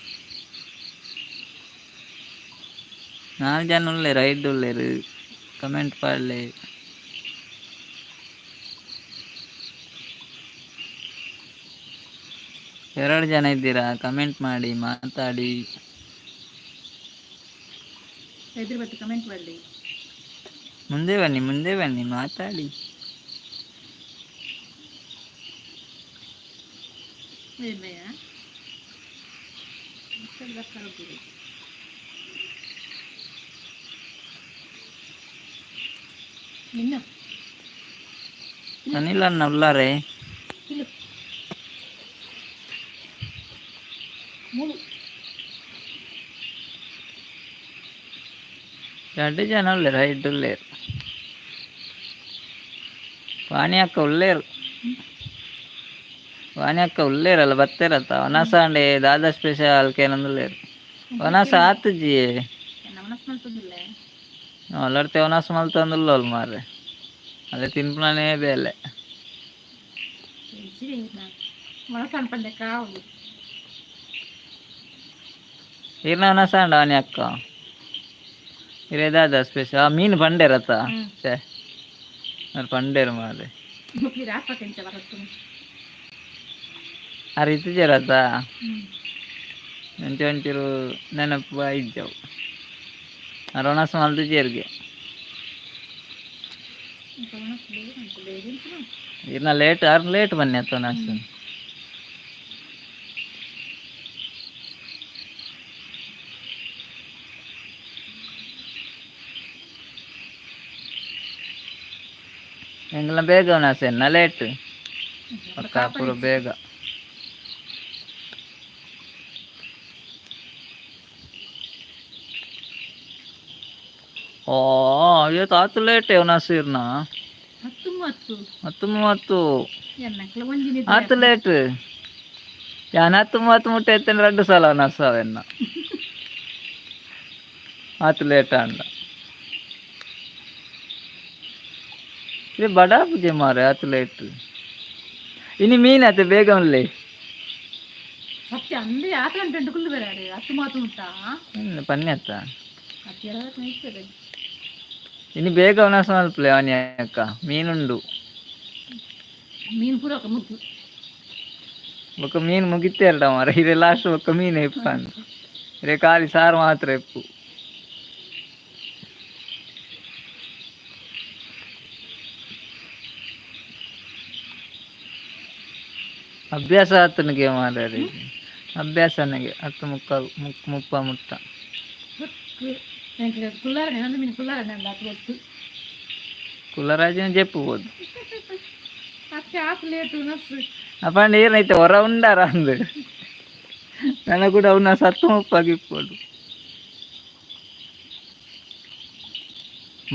ನಾಲ್ ಜನ ಉಲ್ಲೆರ್, ಐಡ್ ಉಲ್ಲೆರ್. ಕಮೆಂಟ್ ಪಾಡ್ಲೆ. ಎರಡು ಜನ ಇದ್ದೀರಾ, ಕಮೆಂಟ್ ಮಾಡಿ, ಮಾತಾಡಿ. ಎದುರು ಬತ್ತು ಕಮೆಂಟ್ ಮಾಡಲಿ. ಮುಂದೆ ಬನ್ನಿ, ಮುಂದೆ ಬನ್ನಿ, ಮಾತಾಡಿ. ಏನಯ್ಯ? ನಿನ್ನ ಅನಿಲ್ ಅಣ್ಣ ಉಲ್ಲಾರೆ? ಇಲ್ಲ ಮೂರು. ಎರಡು ಜನ ಉಲ್ಲೇರು, ಐದು ಉಲ್ಲೇರು. ವಾಣಿ ಅಕ್ಕ ಉಲ್ಲೇರು, ವಾಣಿ ಅಕ್ಕ ಉಲ್ಲೇರಲ್ಲ ಬತ್ತೇರತ್ತ. ವನಸಾಂಡೆ ದಾದಾ ಸ್ಪೆಷಲ್ ಕೇನಂದುಲ್ಲೇರು. ವನಸ ಆತುಜಿ. ನಮನಸ್ ಮಾಡ್ತದಿಲ್ಲ. ಅಲ್ಲರ್ತೆ ವನಸ್ ಮಲ್ತೊಂದುಲ್ಲೋಲ್ ಮಾರ್ರೆ, ಅದೇ ತಿನ್ಪುನನೇ ಬೇಲೆ. ಮನಸ್ಸು ಅನ್ಪಂಡೆ ಕಾವು. ಇರ್ನ ವನಸ ಅಂಡ ವಾಣಿ ಅಕ್ಕ ಇರೇ ದಾದಾ ಸ್ಪೆಷಲ್ ಮೀನು ಪಂಡೇರತ್ತ. ಛೇ, ಅವ್ರು ಪಂಡೇರು ಮಾರ್ರೆ. ರಾಪಕ್ಕೆಂಚ ಬರತ್ತು. ಆ ರೀತಿ ಜರತ್ತ ಒಂಚೂರು ಒಂಚೂರು ನೆನಪು ಇದ್ದವು. ಒಣಸ್ ಮಲ್ತಿಜೆರ್ಗೆ. ಇರ್ನ ಲೇಟ್ ಆರ್ ಲೇಟ್ ಬನ್ನಿ ಅತ್ತ ಒಣಸ್. ಎಂಗ್ಲ ಬೇಗ ಒಣಸ್ ಎನ್ನ ಲೇಟ್ ಪಕ್ಕ ಪೂರ ಬೇಗ. ಓ, ಇವತ್ತು ಆತು ಲೇಟ್ ಒಣಸ್ ಇರ್ನ. 10:30. 10:30. ಎನ್ನಕ್ಲ ಒಂಜಿನ. ಆತು ಲೇಟ್. ಯಾನ್ 10:30 ಮುಟ್ಟ ಎತ್ತನ ರಡ್ಡು ಸಲ ಒಣಸ್ ಅವೆನ್ನ, ಆತು ಲೇಟ್ ಅಂಡ. ಇದು ಬಡ ಪೂಜೆ ಮಾರೆ, ಆತು ಲೇಟ್. ಇನಿ ಮೀನ್ ಆತೆ ಬೇಗ ಉನ್ಲೆ. ಸತ್ಯ ಅಂದೇ ಆತ ಗಂಟೆ ಕುಲ್ಲು ಬೇರೆ 10:30 ಉಂಟಾ. ಪನ್ನಿ ಅತ್ತ. ಅತ್ತೆರ. ಇನಿ ಬೇಗ ಒಣಸ್ ಮಲ್ಪಲೆ ಅವನಿ ಅಕ್ಕ, ಮೀನುಂಡು. ಮೀನು ಪೂರ ಮುಗ್ಗು. ಬೊಕ್ಕ ಮೀನು ಮುಗಿತೇರಡ ಮಾರ. ಇರೆ ಲಾಸ್ಟ್ ಬೊಕ್ಕ ಮೀನು ಇಪ್ಪ ಇರೆ, ಖಾಲಿ ಸಾರು ಮಾತ್ರ ಇಪ್ಪು. ಅಭ್ಯಾಸ ಆತನಿಗೆ ಮಾರ್ರೆ, ಅಭ್ಯಾಸ ನನಗೆ 10:45 ಮುಪ್ಪ ಮುಟ್ಟ. ಕುಲ್ಲಾರನೆ ನಂದು ಮೀನು ಕುಲ್ಲಾರನೆ ಅಂದ ಆತು ಗೊತ್ತು. ಕುಲರಾಜನ ಜೆಪ್ಪುಬೋದು. ಅತ್ತೆ ಆತು ಲೇಟು ನಸ್ಸು. ಅಪ್ಪಂಡ ಏನೈತೆ ಹೊರ ಉಂಡಾರ ಅಂದು ನನ್ನ ಕೂಡ ಅವನ ಸತ್ತು ಮುಪ್ಪಾಗಿಪ್ಪೋಡು.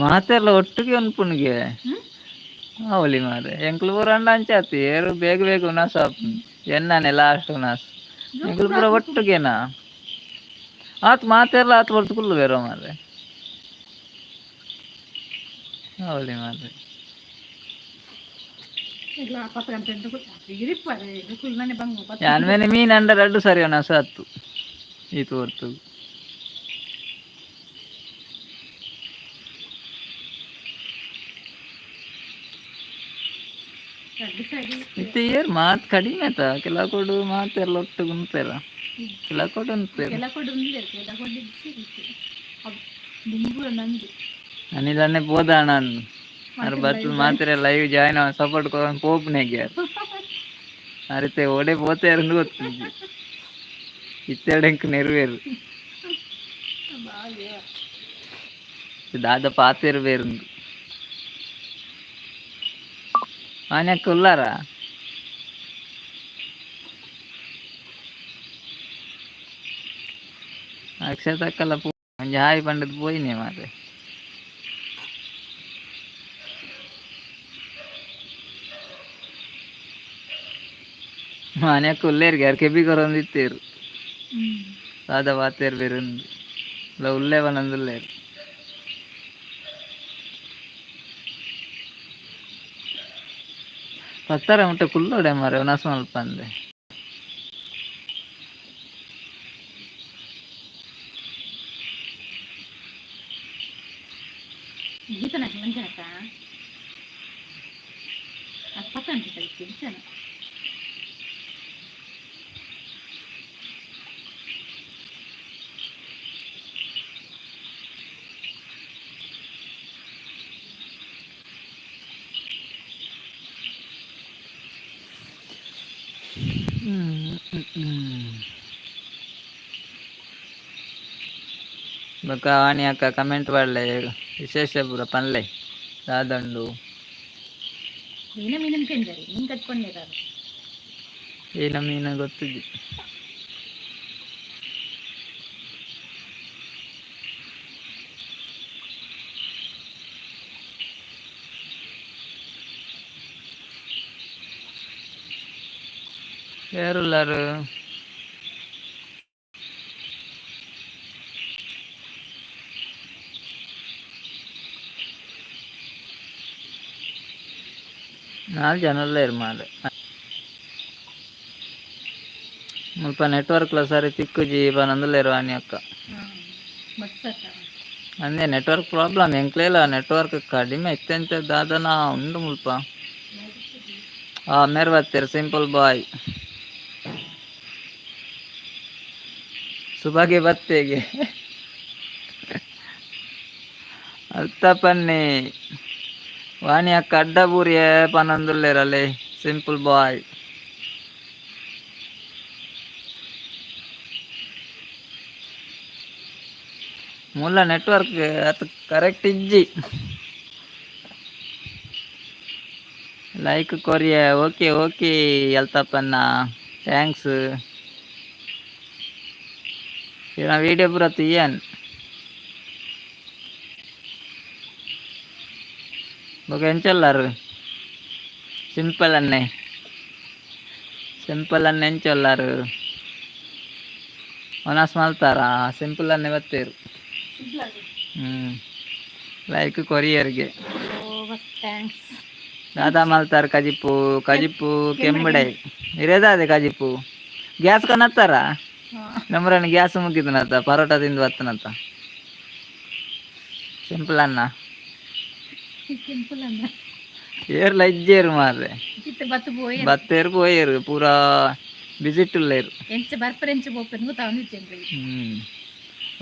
ಮಾತೆಲ್ಲ ಒಟ್ಟಿಗೆ ಉನ್ಪುನಿಗೆ. ಅವಲಿ ಮಾರೆ, ಎಂಕ್ಲು ಪೂರ ಅಂಡ ಅಂಚಾತಿ ಏರು ಬೇಗ ಬೇಗ ಉನಾಸ ಎನ್ನಾನೆ ಲಾಸ್ಟ್ ಉನಾಸ್. ಎಂಕ್ಲು ಪೂರ ಒಟ್ಟಿಗೆನಾ ಆತ್ ಮಾತೆಲ್ಲ ಆತ್ ಹೊರ್ತು ಕುಲ್ಲು ಬೇರೆ ಮಾರ್ರೆ. ಅವಲಿ ಮಾರ್ರೆ. ಇಲ್ಲ 10 ಗಂಟೆ ಇರಿಪ್ಪರೆ ಕುಲ್ಲಾನೆ ಬಂಗು. ಯಾನ್ ಮೇಲೆ ಮೀನ್ ಅಂಡ ರಡ್ಡು ಸರಿ ಉನಾಸ ಆತು ಈತು ಹೊರ್ತು. ರಡ್ಡು ಸರಿ. ಇತ್ತೆ ಏರ್ ಮಾತು ಕಡಿಮೆ ಆತ. ಕೆಲವು ಕೊಡು ಮಾತೆಲ್ಲ ಒಟ್ಟು ಉನ್ಪೇರ, ಕೆಲವು ಕೊಡು ಉನ್ಪೇರು. ಕೆಲ ಕೊಡು ಉಂದೇರು, ಕೆಲ ಕೊಡು ದುಂಬು ನಂದು. ಅನಿಲನ್ನೇ ಪೋದಾಣ ಅಂದು ಅರ್ ಬತ್ತು ಮಾತ್ರ ಲೈವ್ ಜಾಯ್ನ್ ಸಪೋರ್ಟ್ ಕೊರೊಂದು ಪೋಪುನೆಗೆ ಅರಿತೆ ಓಡೆ ಪೋತೇರಂದು ಗೊತ್ತಿಜ್ಜಿ. ಇತ್ತೆರಡು ಎಂಕ್ ನೆರವೇರು. ಬಾಗೆ. ದಾದ ಪಾತೆರ್ ಬೇರುಂದು ಆನೆಕ್ ಉಲ್ಲಾರ ಅಕ್ಷತಕ್ಕಲ್ಲ ಒಂಜಿ ಹಾಯ್ ಪಂಡದ್ ಪೋಯಿನೆ ಮಾರ್ರೆ. ಮಾನ್ಯಕ್ಕ ಉಲ್ಲೇರ್ಗೆ ಯಾರು ಕೆಬಿ ಕೊರೊಂದಿತ್ತೇರು. ದಾದ ಪಾತೆರ್ ಬೇರುಂದು ಇಲ್ಲ ಉಲ್ಲೇ ಪನೊಂದುಲ್ಲೇರು. ಪತ್ತರ ಮುಟ್ಟ ಕುಲ್ಲೋಡೆ ಮಾರ್ರೆ ಉನಸ್ ಮಲ್ಪಂದೆ. ಗೀತನ ಮಂಜನಕ್ಕ ಪತ್ತಂಟು ಕಳಿಸಿ. ಬೊಕ ವಾಣಿ ಅಕ್ಕ ಕಮೆಂಟ್ ಪಾಡ್ಲೆ ವಿಶೇಷ ಪೂರ ಪನ್ಲೆ ದಾದಂಡು. ಮೀನ ಮೀನಿನ ಕೆಂಜರಿ ಮೀನು ಕಟ್ಕೊಂಡಿದ್ದಾರೆ. ಏನ ಮೀನ ಗೊತ್ತಿದ್ದಿ. ಏರುಲ್ಲಾರು? ನಾಲ್ ಜನ ಉಲ್ಲೆರ್ ಮಾರ್ರೆ. ಮುಲ್ಪ ನೆಟ್ವರ್ಕ್ಲ ಸರಿ ತಿಕ್ಕುಜಿ ಪನೊಂದುಲ್ಲೆರ್ ವಾಣಿ ಅಕ್ಕ. ಬಸ್. ಅಂದೆ ನೆಟ್ವರ್ಕ್ ಪ್ರಾಬ್ಲಮ್ ಎಂಕ್ಲೇಲ ನೆಟ್ವರ್ಕ್ ಕಡಿಮೆ ಇತ್ತೆಂಚ ದಾದನ ಉಂಡು ಮುಲ್ಪ. ಆ ಮೇರ್ ಬತ್ತೆರ್ ಸಿಂಪಲ್ ಬಾಯ್ ಸುಬಗೆ ಬತ್ತೆಗೆ ಅಲ್ತ ಪನ್ನಿ ವಾಣಿ ಅಕ್ಕ ಅಡ್ಡ ಬೂರಿಯೆ ಪನೊಂದುಲ್ಲೆರ್ ಅಲೆ ಸಿಂಪಲ್ ಬಾಯ್. ಮೂಲ ನೆಟ್ವರ್ಕ್ ಅತ್ ಕರೆಕ್ಟ್ ಇಜ್ಜಿ. ಲೈಕ್ ಕೊರಿಯ ಓಕೆ ಓಕೆ ಅಲ್ತಪ್ಪನ್ನ thanks. ಇನ ವೀಡಿಯೋ ಪೂರ ತೂಯನ್. ಬೊಕ ಎಂಚ ಉಲ್ಲಾರು? ಸಿಂಪಲ್ ಅನ್ನೆ, ಸಿಂಪಲ್ ಅನ್ನೆ ಎಂಚ ಉಲ್ಲಾರು? ವನಸ್ ಮಲ್ತಾರಾ? ಸಿಂಪಲ್ ಅನ್ನೆ ಬತ್ತೇರು. ಲೈಕ್ ಕೊರಿಯರ್ಗೆ. Thanks. ದಾದಾ ಮಲ್ತಾರ್ ಕಜಿಪು? ಕಜಿಪು ಕೆಂಬಡೆ ಇರೇದಾದೆ ಕಜಿಪು. ಗ್ಯಾಸ್ ಕನತ್ತಾರ? ನಮ್ಮರನ್ನ ಗ್ಯಾಸ್ ಮುಗಿದನತ್ತ ಪರೋಟ ತಿಂದು ಬತ್ತನತ್ತ ಸಿಂಪಲ್ ಅನ್ನ. ಸಿಂಪಲ್ ಅನ್ನ. ಏರ್ಲ ಇಜ್ಜೇರು ಮಾರ್ರೆ. ಇತ್ತೆ ಬತ್ತು ಪೋಯೆ. ಬತ್ತೇರು ಪೋಯೇರು ಪೂರಾ ಬಿಸಿಟ್ ಉಲ್ಲೇರು. ಎಂಚ ಬರ್ಪರೆ ಎಂಚ ಪೋಪೆರ್ ಗೊತ್ತಾವೊಂದಿಜ್ಜಿ.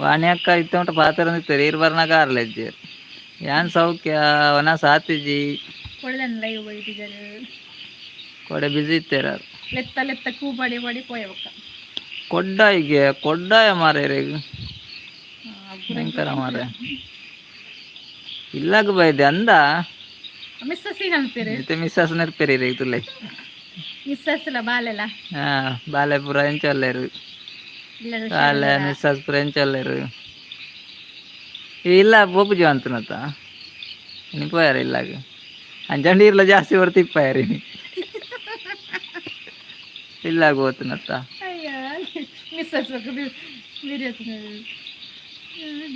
ವಾಣಿ ಅಕ್ಕ ಇತ್ತೆ ಉಂಟು ಪಾತೆರೊಂದಿತ್ತೆರ್ ಈರ್ ಬರ್ನಗ ಆರ್ಲ ಇಜ್ಜೇರ್. ಯಾನ್ ಸೌಖ್ಯ ವನಸ್ ಆತಿಜಿ. ಕೊಡದನ್ ಲೈವ್ ಬೈದಿಜರ್. ಕೊಡೆ ಬಿಸಿ ಇತ್ತೇರ್ ಆರ್. ಲೆತ್ತ ಲೆತ್ತ ಕೂಬಾಡಿ ಬಾಡಿ ಪೋಯ ಬೊಕ್ಕ. ಕೊಡ್ಡಾಯಿಗೆ ಕೊಡ್ಡಾಯ ಮಾರ್ರೆ. ಭಯಂಕರ ಮಾರ್ರೆ. ಇಲ್ಲಾಗ ಬೈದೆ ಅಂದ. ಮಿಸ್ಸಸ್ ಅನ್ಪೇರು. ಇತ್ತೆ ಮಿಸ್ಸಸ್ ನೆರ್ಪೇರಿ ತುಲೆ. ಮಿಸ್ಸಸ್ ಲ ಬಾಲೆಲ. ಹಾ ಬಾಲೆ ಪೂರ ಎಂಚ ಉಲ್ಲೆರ್? ಇಲ್ಲ. ಬಾಲೆ ಮಿಸ್ಸಸ್ ಪೂರ ಎಂಚ ಉಲ್ಲೆರ್? ಇಲ್ಲ ಪೋಪುಜಿ ಅಂತನತ್ತ ಇನಿ ಪೋಯಾರ ಇಲ್ಲಾಗ ಅಂಚಂಡ ಇರ್ಲ ಜಾಸ್ತಿ ಬರ್ತಿಪ್ಪಾಯರಿ ಇನಿ ಇಲ್ಲಾಗ ಹೋತನತ್ತ. ಅಯ್ಯ ಮಿಸ್ಸಸ್ ಬೊಕ್ಕ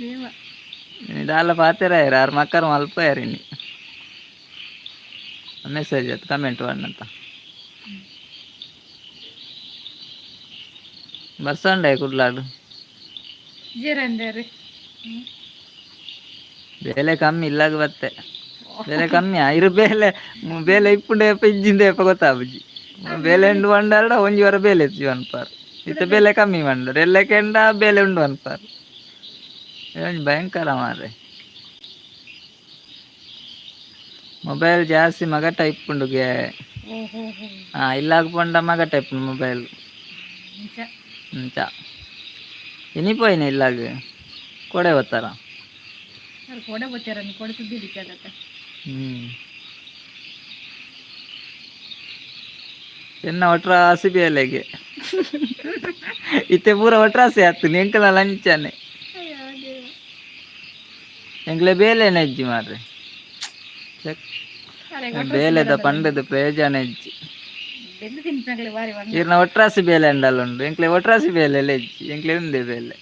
ದೇವ. ಇನಿ ದಾಲ ಪಾತೆರ ಆರ್ ಮಕ್ಕರ್ ಮಲ್ಪಯಾರ ಇನಿ ಮೆಸೇಜ್ ಆಯ್ತು ಕಮೆಂಟ್ ಮಾಡಂತ ಬರ್ಸಂಡೆ ಕುಡ್ಲಾಡು. ಜೀರಂದೇರು. ಬೇಲೆ ಕಮ್ಮಿ ಇಲ್ಲಾಗ ಬತ್ತೆ ಬೇಲೆ ಕಮ್ಮಿ ಇರು ಬೇಲೆ ಬೇಲೆ ಇಪ್ಪುಂಡೆ ಇಜ್ಜಿಂದ ಎಪ್ಪ ಗೊತ್ತಾಬುಜಿ. ಬೇಲೆ ಉಂಡು ಬಂಡಾರಡ ಒಂಜಿ ವಾರ ಬೇಲೆ ಇತ್ತು ಅನ್ಪಾರ್. ಇತ್ತೆ ಬೇಲೆ ಕಮ್ಮಿ ಬಂಡಾರ ಎಲ್ಲ ಕೆಂಡ ಬೇಲೆ ಉಂಡು ಅನ್ಪಾರ್. ಒಂಜಿ ಭಯಂಕರ ಮಾರ್ರೆ. ಮೊಬೈಲ್ ಜಾಸ್ತಿ ಮಗಟ ಇಪ್ಪುಂಡುಗೆ. ಓಹೋ ಹೋ. ಹಾ ಇಲ್ಲಾಗ ಪಂಡ ಮಗಟ ಇಪ್ಪುಂಡು ಮೊಬೈಲ್. ನಿಜ. ಅಂಚ ಇನಿ ಪೋಯಿನ ಇಲ್ಲಾಗ ಕೊಡೆ ಬತ್ತಾರ. ಅವ್ರು ಕೊಡೆ ಬತ್ತಾರ ಕೊಡೆ ಸುದ್ದಿ ಅದಕ್ಕ. ಎನ್ನ ಒಟ್ರಾಸಿ ಬೇಲೆಗೆ ಇತ್ತೆ ಪೂರ ಒಟ್ರಾಸಿ ಆತು ಎಂಕಲ ಲಂಚನೆ. ಅಯ್ಯೋ ದೇವ. ಎಂಕ್ಲೆ ಬೇಲೆ ನೆಜ್ಜಿ ಮಾರ್ರೆ. ಚೆಕ್. ಅರೆ. ಬೇಲೆದ ಪಂಡದ ಪ್ರಯೋಜನ ಇಜ್ಜಿ. ಬೆಂದು ತಿನ್ಪಂಗ್ಲೆ ಬಾರಿ ಬಂಗ. ಇರ್ನ ಒಟ್ರಾಸಿ ಬೇಲೆ ಅಂಡಲ್ಲ ಉಂಡು, ಎಂಕ್ಲೆ ಒಟ್ರಾಸಿ ಬೇಲೆ ಲೆಜ್ಜಿ, ಎಂಕ್ಲೆ ಉಂದೆ ಬೇಲೆ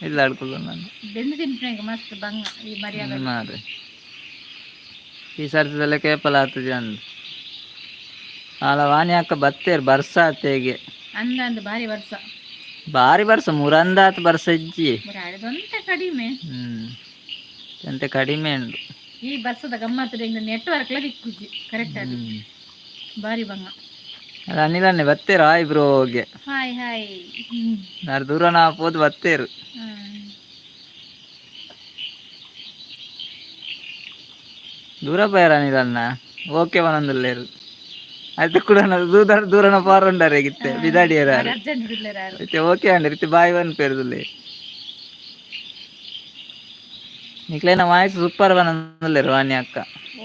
ಇಲ್ಲ ಆಡ್ಕೊಳ್ಳು ನಾನು. ಬೆಂದು ತಿನ್ಪಂಗ ಮಸ್ತ್ ಬಂಗ ಈ ಮರ್ಯಾದ. ಮಾರ್ರೆ, ಈ ಸರ್ತಿದಲ್ಲ ಕೇಪಲ ಆತು ಜನ ಆಲ ವಾಣಿ ಅಕ್ಕ ಬತ್ತೇರು ಬರ್ಸಾತೇಗೆ. ಅಂದ ಅಂದ ಬಾರಿ ವರ್ಷ. ಬಾರಿ ಬರ್ಸ ಮುರಂದಾತ್ ಬರ್ಸ ಇಜ್ಜಿ. ಬರೀ ಕಡಿಮೆ. ಎಂತ ಕಡಿಮೆ ಉಂಡು. ಈ ಬರ್ಸದ ಗಮ್ಮತ್ತು ನೆಟ್ವರ್ಕ್ ಎಲ್ಲ ದಿಕ್ಕುಜಿ ಕರೆಕ್ಟ್ ಅದು. ಬಾರಿ ಬಂಗ. ಅಲ್ಲ ಅನಿಲನ್ನೆ ಬತ್ತೇರು, ಹಾಯ್ ಬ್ರೋ ಹೋಗೆ. Hi hi. ನಾನು ದೂರ ನಾ ಪೋದು ಬತ್ತೇರು. ದೂರ ಪೋಯರ ಅನಿಲನ್ನ ಓಕೆ ಬನೊಂದುಲ್ಲೇರು ಆಯ್ತು ಕೂಡ ದೂರ ದೂರನ ಪಾರುಂಡಾರೆ ಗಿತ್ತೆ ಬಿದಾಡಿಯರ. ಅರ್ಜೆಂಟ್ ಬಿಡ್ಲೇರ. ಇತ್ತೆ ಓಕೆ ಅಂಡ್ ಇತ್ತೆ ಬಾಯ್ ಒನ್ ಪೇರುದುಲ್ಲೆ. ನಿಕ್ಲೇನ ವಾಯ್ಸ್ ಸೂಪರ್ ಬನೊಂದುಲ್ಲೇರು ವಾಣಿ ಅಕ್ಕ.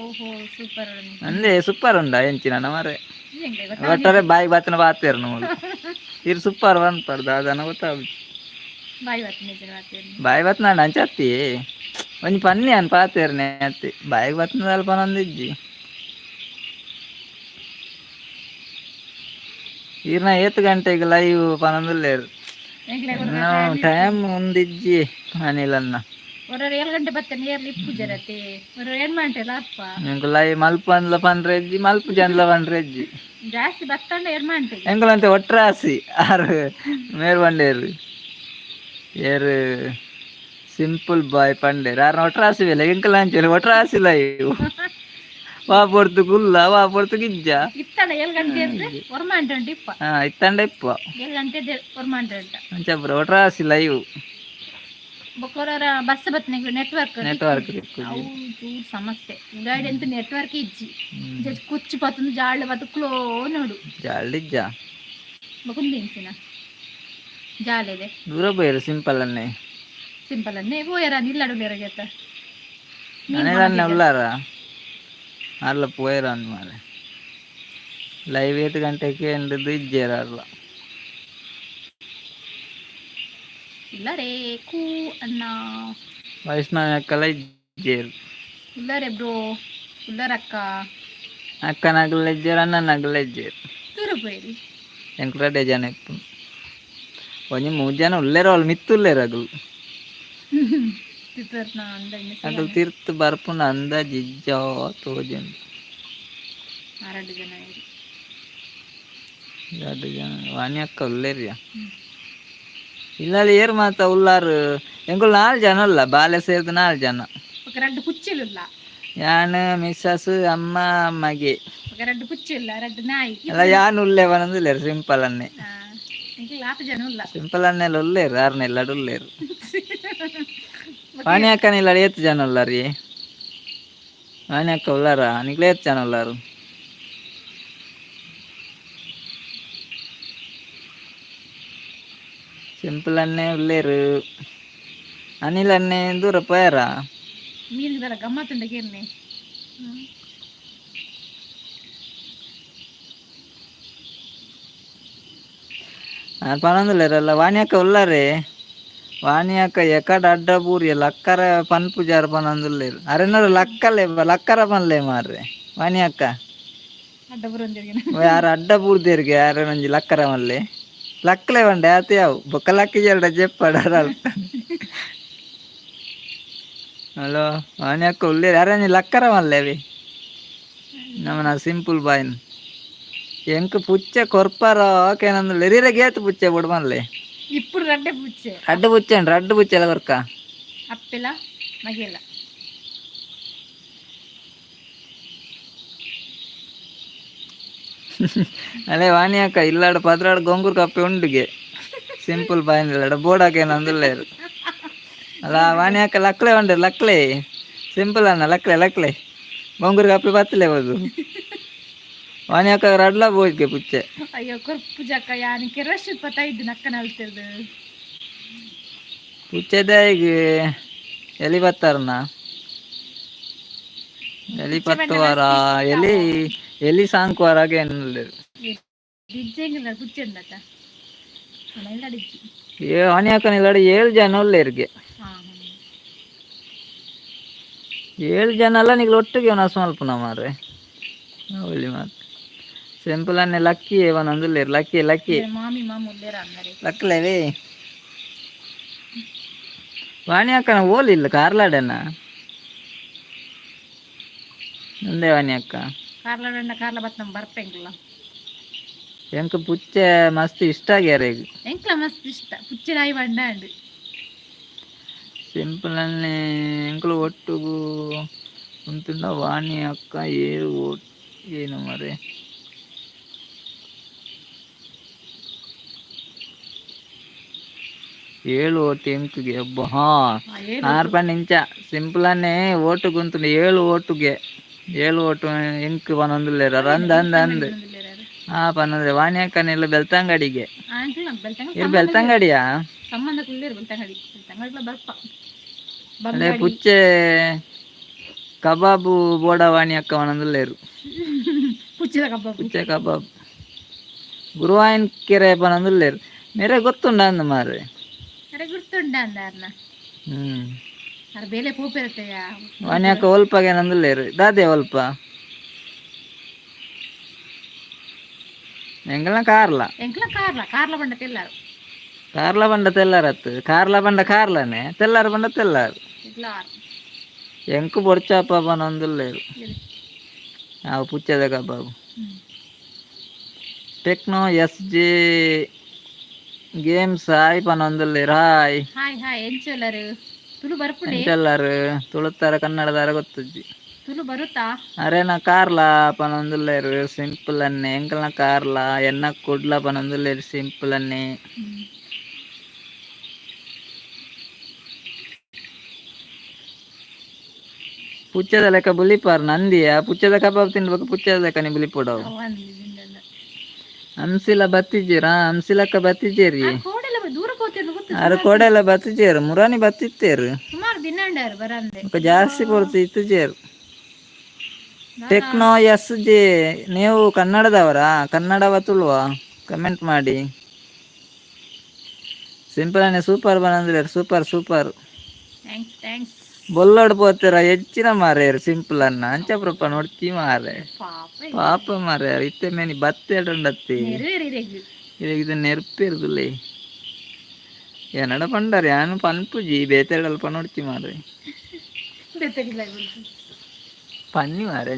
ಓಹೋ, ಸೂಪರ್. ಅಂದೆ ಸೂಪರ್ ಉಂಡ ಎಂಚಿನ ಮರೆ ಒಟ್ಟಾರೆ ಬಾಯಿ ಬಾತನ ಬಾತೇರು ನೋಡು ಇರು ಸೂಪರ್ ಒನ್ ಪರ್ ದಾದನ ಗೊತ್ತಾಗುದು. ಬಾಯ್ ಬಾತ್ ನಿಜ ಬಾತೇರು. ಬಾಯಿ ಬತ್ ನಾನು ಅಂಚತ್ತಿ ಒಂಜಿ ಪನ್ನಿ ಅನ್ ಪಾತೇರ್ನೆ ಅತ್ತಿ ಬಾಯಿಗೆ ಬತ್ನ ಅಲ್ಪ ನಂದಿಜ್ಜಿ. ಈರ್ನ ಏತ್ ಗಂಟೆಗೆ ಲೈವ್ ಪನೊಂದುಲ್ಲೇರು? ಟೈಮ್ ಒಂದಿಜ್ಜಿ ಅನಿಲನ್ನ. ಹೊರ 7 ಗಂಟೆ ಬತ್ತೇನೆ, ಏರ್ಲಿ ಇಪ್ಪು ಜರತೆ ಹೊರ ಏನ್ ಮಾಡ್ತೇಲ್ಲ ಅಪ್ಪ. ಎಂಕುಲು ಲೈವ್ ಮಲ್ಪ ಅಂದ್ಲ ಪನ್ರೆಜ್ಜಿ, ಮಲ್ಪ ಜನ್ಲ ಪನ್ರೆಜ್ಜಿ. ಜಾಸ್ತಿ ಬತ್ತಂಡ ಏರ್ ಮಾಡ್ತೇವೆ. ಎಂಕುಲಂತೆ ಒಟ್ರಾಸಿ ಆರು ಮೇರ್ ಬಂಡೇರು ಏರು ಸಿಂಪಲ್ ಬಾಯ್ ಪಂಡೇರು ಆರ್ನ ಒಟ್ರಾಸಿ ಬೇಲೆ ಎಂಕುಲ ಅಂಚೆಲಿ ಒಟ್ರಾಸಿ ಲೈವ್ ವಾ ಪೊರ್ತು ಕುಲ್ಲ ವಾ ಪೊರ್ತು ಗಿಜ್ಜ. ಇತ್ತಂಡ 7 ಗಂಟೆ ಅಂದ್ರೆ ಒರ್ಮಾಂಟೆ ಉಂಟು ಇಪ್ಪ. ಹಾ, ಇತ್ತಂಡ ಇಪ್ಪ. 7 ಗಂಟೆ ಒರ್ಮಾಂಟೆ ಉಂಟ. ಅಂಚ ಒಟ್ರಾಸಿ ಲೈವ್. ಬೊಕ್ಕೊರ ಬಸ್ ಬತ್ತನೆ ನೆಟ್ವರ್ಕ್. ನೆಟ್ವರ್ಕ್. ಅವು ಚೂರು ಸಮಸ್ಯೆ ಗಾಡಿ ಅಂತ ನೆಟ್ವರ್ಕ್ ಇಜ್ಜಿ ಜಸ್ಟ್ ಕುಚ್ಚು ಪತ್ತೊಂದು ಜಾಳು ಬತ್ತು ಕ್ಲೋ ನೋಡು. ಜಾಳಿಜ್ಜ. ಬೊಕೊಂದು ಇಂಚಿನ ಜಾಲಿದೆ. ದೂರ ಪೋಯರು ಸಿಂಪಲ್ ಅನ್ನೇ. ಸಿಂಪಲ್ ಅನ್ನೇ ಪೋಯರ ನಿಲ್ಲಡು ಗೇತ. ಅನೇಲನ್ನೆ ಉಲ್ಲಾರ ಅಲ್ಲ ಪೋಯರ ಅಂದ್ ಮಾರೆ ಲೈವ್ ಏತ್ ಗಂಟೆಗೆ ಎಂದದ್ದು ಇಜ್ಜೇರ ಅಲ್ಲ. ಇಲ್ಲ ರೇ ಕೂ ಅಣ್ಣ. ವೈಷ್ಣವ ಅಕ್ಕಲ ಇಜ್ಜೇರು. ಉಲ್ಲಾರೆ ಬ್ರೋ, ಉಲ್ಲಾರಕ್ಕ. ಅಕ್ಕನಾಗಲ ಇಜ್ಜೇರು, ಅಣ್ಣನಾಗಲ ಇಜ್ಜೇರು. ದೂರ ಪೋಯಿರಿ. ಎಂಕುಲ ಜನ ಇಪ್ಪು ಒಂಜಿ ಮೂರು ಜನ ಉಲ್ಲೇರ ಅವ್ಲು ಮಿತ್ತು ಉಲ್ಲೇರ ಅಗಲು. ತಿತ್ತರ್ನ ಅಂದ. ಅಗಲು ತೀರ್ತು ಬರ್ಪುನ ಅಂದಾಜ್ ಇಜ್ಜೋ ತೋಜುಂಡು. ಆರಡ್ಡು ಜನ ಇರಿ. ಎರಡು ಜನ ವಾಣಿ ಅಕ್ಕ ಉಲ್ಲೇರಿಯ ಇಲ್ಲಲ್ಲಿ ಏರ್ ಮಾತ ಉಲ್ಲಾರು. ಎಂಕುಲು ನಾಲ್ ಜನ ಅಲ್ಲ, ಬಾಲೆ ಸೇರ್ದು ನಾಲ್ ಜನ. ఒక రెండు ಕುಚ್ಚಿలుಲ್ಲ. ಯಾನ್ ಮಿಸ್ಸಸ್ ಅಮ್ಮ ಮಗೆ. ఒక రెండు ಕುಚ್ಚಿಲ್ಲ రెండు ನಾಯಿ. ಅಲ್ಲ ಯಾನ್ ಉಲ್ಲೆ ಬನೊಂದುಲ್ಲೇರು ಸಿಂಪಲ್ ಅನ್ನೆ. ಇಂಕ ಆತು ಜನ ಉಲ್ಲ. ಸಿಂಪಲ್ ಅನ್ನೆಲ್ಲ ಉಲ್ಲೇರು ಆರ್ನೆಲ್ಲಡು ಉಲ್ಲೇರು. ವಾಣಿ ಅಕ್ಕನ ಇಲ್ಲ ಏತ್ ಜನ ಉಲ್ಲಾರಿ? ವಾಣಿ ಅಕ್ಕ ಉಲ್ಲಾರ? ನಿಕ್ಲೆ ಏತ್ ಜನ ಉಲ್ಲಾರು? ಸಿಂಪಲ್ ಅನ್ನೆ ಉಲ್ಲೇರು. ಅನಿಲ್ ಅನ್ನೆ ದೂರ ಪೋಯರ. ಮೀನು ಗಮ್ಮತ್ತುಂಡ ಕೇರ್ನೆ. ಪನೊಂದುಲ್ಲೇರಲ್ಲ ವಾಣಿ ಅಕ್ಕ ಉಲ್ಲಾರೆ. ವಾಣಿ ಅಕ್ಕ ಎಕಡ ಅಡ್ಡ ಬೂರಿಯ ಲಕ್ಕರ ಪನ್ಪುಜಾರ ಪನೊಂದುಲ್ಲೇರು. ಅರೆನರು ಲಕ್ಕಲೆ ಲಕ್ಕರ ಪನ್ಲೆ ಮಾರ್ರೆ ವಾಣಿ ಅಕ್ಕ. ಅಡ್ಡ ಬುರಂದಿರ್ಗಿನ. ಯಾರು ಅಡ್ಡ ಬೂರ್ದೇರ್ಗೆ ಯಾರ ಒಂಜಿ ಲಕ್ಕರ ಮಲ್ಲೆ ಲಕ್ಕಲೆ ಬಂಡೆ ಆತ ಯಾವು ಬೊಕ್ಕ ಲಕ್ಕಿ ಜಲ್ಡ ಜೆಪ್ಪಡ. ಹಲೋ ವಾಣಿ ಅಕ್ಕ ಉಲ್ಲೇರು ಯಾರ ಒಂಜಿ ಲಕ್ಕರ ಮಲ್ಲೆ ಅವಿ ನಮ್ಮನ ಸಿಂಪಲ್ ಬಾಯ್ನ್ ಎಂಕ್ ಪುಚ್ಚೆ ಕೊರ್ಪರ ಓಕೆನಂದು ರೀರೆ ಗೇತು ಪುಚ್ಚೆ ಬುಡ್ ಮಲ್ಲೆ. ఇప్పుడు ರಡ್ಡೆ ಪುಚ್ಚೆ. ರಡ್ಡು ಪುಚ್ಚೆ ಉಂಡು, ರಡ್ಡು ಪುಚ್ಚೆ ಎಲ್ಲ ಕೊರ್ಕ. ಅಪ್ಪೆಲ ಮಗೆಲ. ಅಲ್ಲೇ ವಾಣಿ ಅಕ್ಕ ಇಲ್ಲಾಡ ಪದ್ರಾಡ್ ಗೊಂಗುರ್ ಕಪ್ಪೆ ಉಂಡುಗೆ ಸಿಂಪಲ್ ಬಾಯಿನ ಇಲ್ಲಾಡ ಬೋಡಾಕೇನಂದುಲ್ಲೇರು ಅಲ್ಲ ವಾಣಿ ಅಕ್ಕ ಲಕ್ಲೆ ಉಂಡು ಲಕ್ಲೆ ಸಿಂಪಲ್ ಅನ್ನ ಲಕ್ಲೆ ಲಕ್ಲೆ ಗೊಂಗುರ್ ಕಪ್ಪೆ ಬತ್ತಲೆ ಬೋದು ವಾಣಿ ಅಕ್ಕ ರಡ್ಲ ಬೋಜ್ಗೆ ಪುಚ್ಚೆ. ಅಯ್ಯೋ ಕೊರ್ಪು ಜಕ್ಕ ಯಾನ್ ಕೆರಶ್ 25 ನಕ್ಕನ ಅಲ್ತಿರ್ದು. ಪುಚ್ಚೆದ ಈಗ ಎಲ್ಲಿ ಬತ್ತಾರನ? ಎಲಿ ಪತ್ತುವಾರ ಎಲಿ ಎಲಿ ಸಾಂಕುವಾರ ಏನುಲ್ಲೇರು. ಡಿಜ್ಜೆಂಗಿಲ್ಲ ಪುಚ್ಚೆಂದತ್ತ ಎಲ್ಲ ಡಿಜ್ಜಿ. ಏ ವಾಣಿ ಅಕ್ಕನ ಏಳು ಜನ ಉಲ್ಲೇರಿಗೆ. ಹಾಂ. ಏಳು ಜನ ಅಲ್ಲ, ನಿಗ್ಲು ಒಟ್ಟಿಗೆ ಉನಸ್ ಮಲ್ಪುನ ಮಾರ್ರೆ. ಅವಳಿ ಮಾತು ಸಿಂಪಲ್ ಅನ್ನೆ. ಲಕ್ಕಿ ಒಂದೊಂದುಲ್ಲೇರು ಲಕ್ಕಿ ಲಕ್ಕಿ. ಮಾಮಿ ಮಾಮ ಉಲ್ಲೇರ ಅಂದರೆ. ಲಕ್ಕಲೇವೇ ವಾಣಿ ಅಕ್ಕನ ಓಲಿಲ್ಲ ಕಾರ್ಲಾಡನ ಒಂದೇ ವಾಣಿ ಅಕ್ಕ. ಕಾರ್ಲ ಕಾರ್ಲ ಬತ್ತ ಬರ್ಪೆಂಗಿಲ್ಲ. ಎಂಕ್ ಪುಚ್ಚೆ ಮಸ್ತ್ ಇಷ್ಟ ಆಗ್ಯಾರ ಈಗ. ಎಂಕ್ಲ ಮಸ್ತ್ ಇಷ್ಟ ಪುಚ್ಚೆ ನಾಯಿ ಬಣ್ಣ ಅಂಡು. ಸಿಂಪಲ್ ಅನ್ನೆ, ಎಂಕ್ಲು ಒಟ್ಟುಗು ಉಂತುಂಡ ವಾಣಿ ಅಕ್ಕ ಏರು ಓಟ್ ಏನು ಮರೆ. ಏಳು ಓಟು ಎಂಕುಗೆ ಅಬ್ಬ. ಹಾ, ಆರು ಪಂಡ ಇಂಚ ಸಿಂಪಲ್ ಅನ್ನೆ, ಓಟು ಗುಂತುಂಡ ಏಳು ಓಟುಗೆ, ಏಳು ಓಟು ಎಂಕ್ ಪನೊಂದುಲ್ಲೇರ. ಅಂದ್ ಅಂದ್ ಅಂದ್ ಹಾ ಪನಂದ್ರೆ ವಾಣಿ ಅಕ್ಕನೆಲ್ಲ ಬೆಳ್ತಂಗಡಿಗೆ. ಇರ್ ಬೆಳ್ತಂಗಡಿಯಾ? ಸಂಬಂಧಕ್ಕೆ ಉಲ್ಲೇರು ಬೆಳ್ತಂಗಡಿ, ಬೆಳ್ತಂಗಡಿಲ ಬರ್ಪ. ಅದೇ ಪುಚ್ಚೆ ಕಬಾಬು ಬೋಡ ವಾಣಿ ಅಕ್ಕ ಪನೊಂದುಲ್ಲೇರು. ಪುಚ್ಚಿದ ಕಬ್ಬಾಬು. ಪುಚ್ಚೆ ಕಬಾಬ್ ಗುರುವಾಯನ್ ಕೆರೆ ಪನೊಂದುಲ್ಲೇರು. ಮೇರೆ ಗೊತ್ತುಂಡ ಅಂದ್ ಮಾರ್ರೆ. ಅರೆ ಗುರ್ತುಂಡ ಅಂದಾರ್ನ. ಅರೆ ಬೇಲೆ ಪೋಪಿರತ್ತೆಯ. ವಾಣಿ ಅಕ್ಕ ಒಲ್ಪಗೆ ನಂದುಲ್ಲೇರು ದಾದೆ ಒಲ್ಪ ಎಂಗಲ್ನ ಕಾರ್ಲ. ಎಂಕ್ಲ ಕಾರ್ಲ, ಕಾರ್ಲ ಬಂಡ ತೆಲ್ಲಾರು. ಕಾರ್ಲ ಬಂಡ ತೆಲ್ಲಾರತ್ತು, ಕಾರ್ಲ ಬಂಡ ಕಾರ್ಲನೆ, ತೆಲ್ಲಾರು ಬಂಡ ತೆಲ್ಲಾರು. ಇಡ್ಲಾರು. ಎಂಕು ಬೊಡ್ಚಾಪ ಪನೊಂದುಲ್ಲೇರು. ಅವು ಪುಚ್ಚದ kebab. Techno S J games hi ಪನೊಂದುಲ್ಲೇರು, ಹಾಯ್. ಹಾಯ್ ಹಾಯ್, ಎಂಚೊಲ್ಲರು? ತುಳು ಬರ್ಪುಂಡೆ? ಎಂತೆಲ್ಲಾರು ತುಳುತ್ತಾರ ಕನ್ನಡದಾರ ಗೊತ್ತುಜ್ಜಿ. ತುಳು ಬರುತ್ತಾ? ಅರೆ ನಾ ಕಾರ್ಲ ಪನೊಂದುಲ್ಲೇರು ಸಿಂಪಲ್ ಅನ್ನೆ. ಎಂಕಲ್ನ ಕಾರ್ಲ, ಎನ್ನ ಕುಡ್ಲ ಪನೊಂದುಲ್ಲೇರು ಸಿಂಪಲ್ ಅನ್ನೆ. ಪುಚ್ಚದ ಲೆಕ್ಕ ಬುಲಿಪಾರ್ ನಂದಿಯ ಪುಚ್ಚದ ಕಬಾಬ್ ತಿನ್ಬೇಕು, ಪುಚ್ಚದ ಲೆಕ್ಕನೆ ಬುಲಿಪೊಡವು. ಹಂಸಿಲ ಬತ್ತಿದ್ದೀರಾ? ಹಂಸಿಲಕ್ಕ ಬತ್ತಿದ್ದೀರಿ? ಕೋಡೆಲ್ಲ ದೂರ ಹೋಗ್ತೇನೆ ಗೊತ್ತು. ಆರು ಕೋಡೆಲ್ಲ ಬತ್ತಿಜೇರು, ಮುರಾನಿ ಬತ್ತಿತ್ತೇರು. ಸುಮಾರು ದಿನ ಉಂಡಾರು ಬರಂದೆ. ಬೊಕ ಜಾಸ್ತಿ ಪೊರ್ತು ಇತ್ತುಜೇರು. ಟೆಕ್ನೋ ಎಸ್ ಜೆ, ನೀವು ಕನ್ನಡದವರಾ? ಕನ್ನಡವ ತುಳುವ ಕಮೆಂಟ್ ಮಾಡಿ. ಸಿಂಪಲ್ ಅನ್ನೆ ಸೂಪರ್ ಬಂದ್ರೆ ಸೂಪರ್ ಸೂಪರ್. Thanks thanks. ಬೊಲ್ಲಡ್ ಪೋತಿರ ಹೆಚ್ಚಿನ ಮಾರ್ಯಾರು ಸಿಂಪಲ್ ಅನ್ನ ಅಂಚ ಪ್ರೂಪ ನೋಡ್ತಿ ಮಾರ್ರೆ. ಪಾಪ. ಪಾಪ ಮಾರ್ರೆ, ಇತ್ತೆ ಮೇನಿ ಬತ್ತೆ ಉಂಡತ್ತಿ. ನೆರವೇರಿರೆಗ್. ಇದು ನೆರ್ಪಿರ್ದುಲೆ ಎನ್ನಡ ಪಂಡರ್ ಯಾನ್ ಪನ್ಪುಜಿ, ಬೇತೆಡಲ್ಪ ನೋಡ್ತಿ ಮಾರ್ರೆ. ಬೆತ್ತಗಿಲ್ಲ. ಪನ್ನಿ ಮಾರ್ರೆ.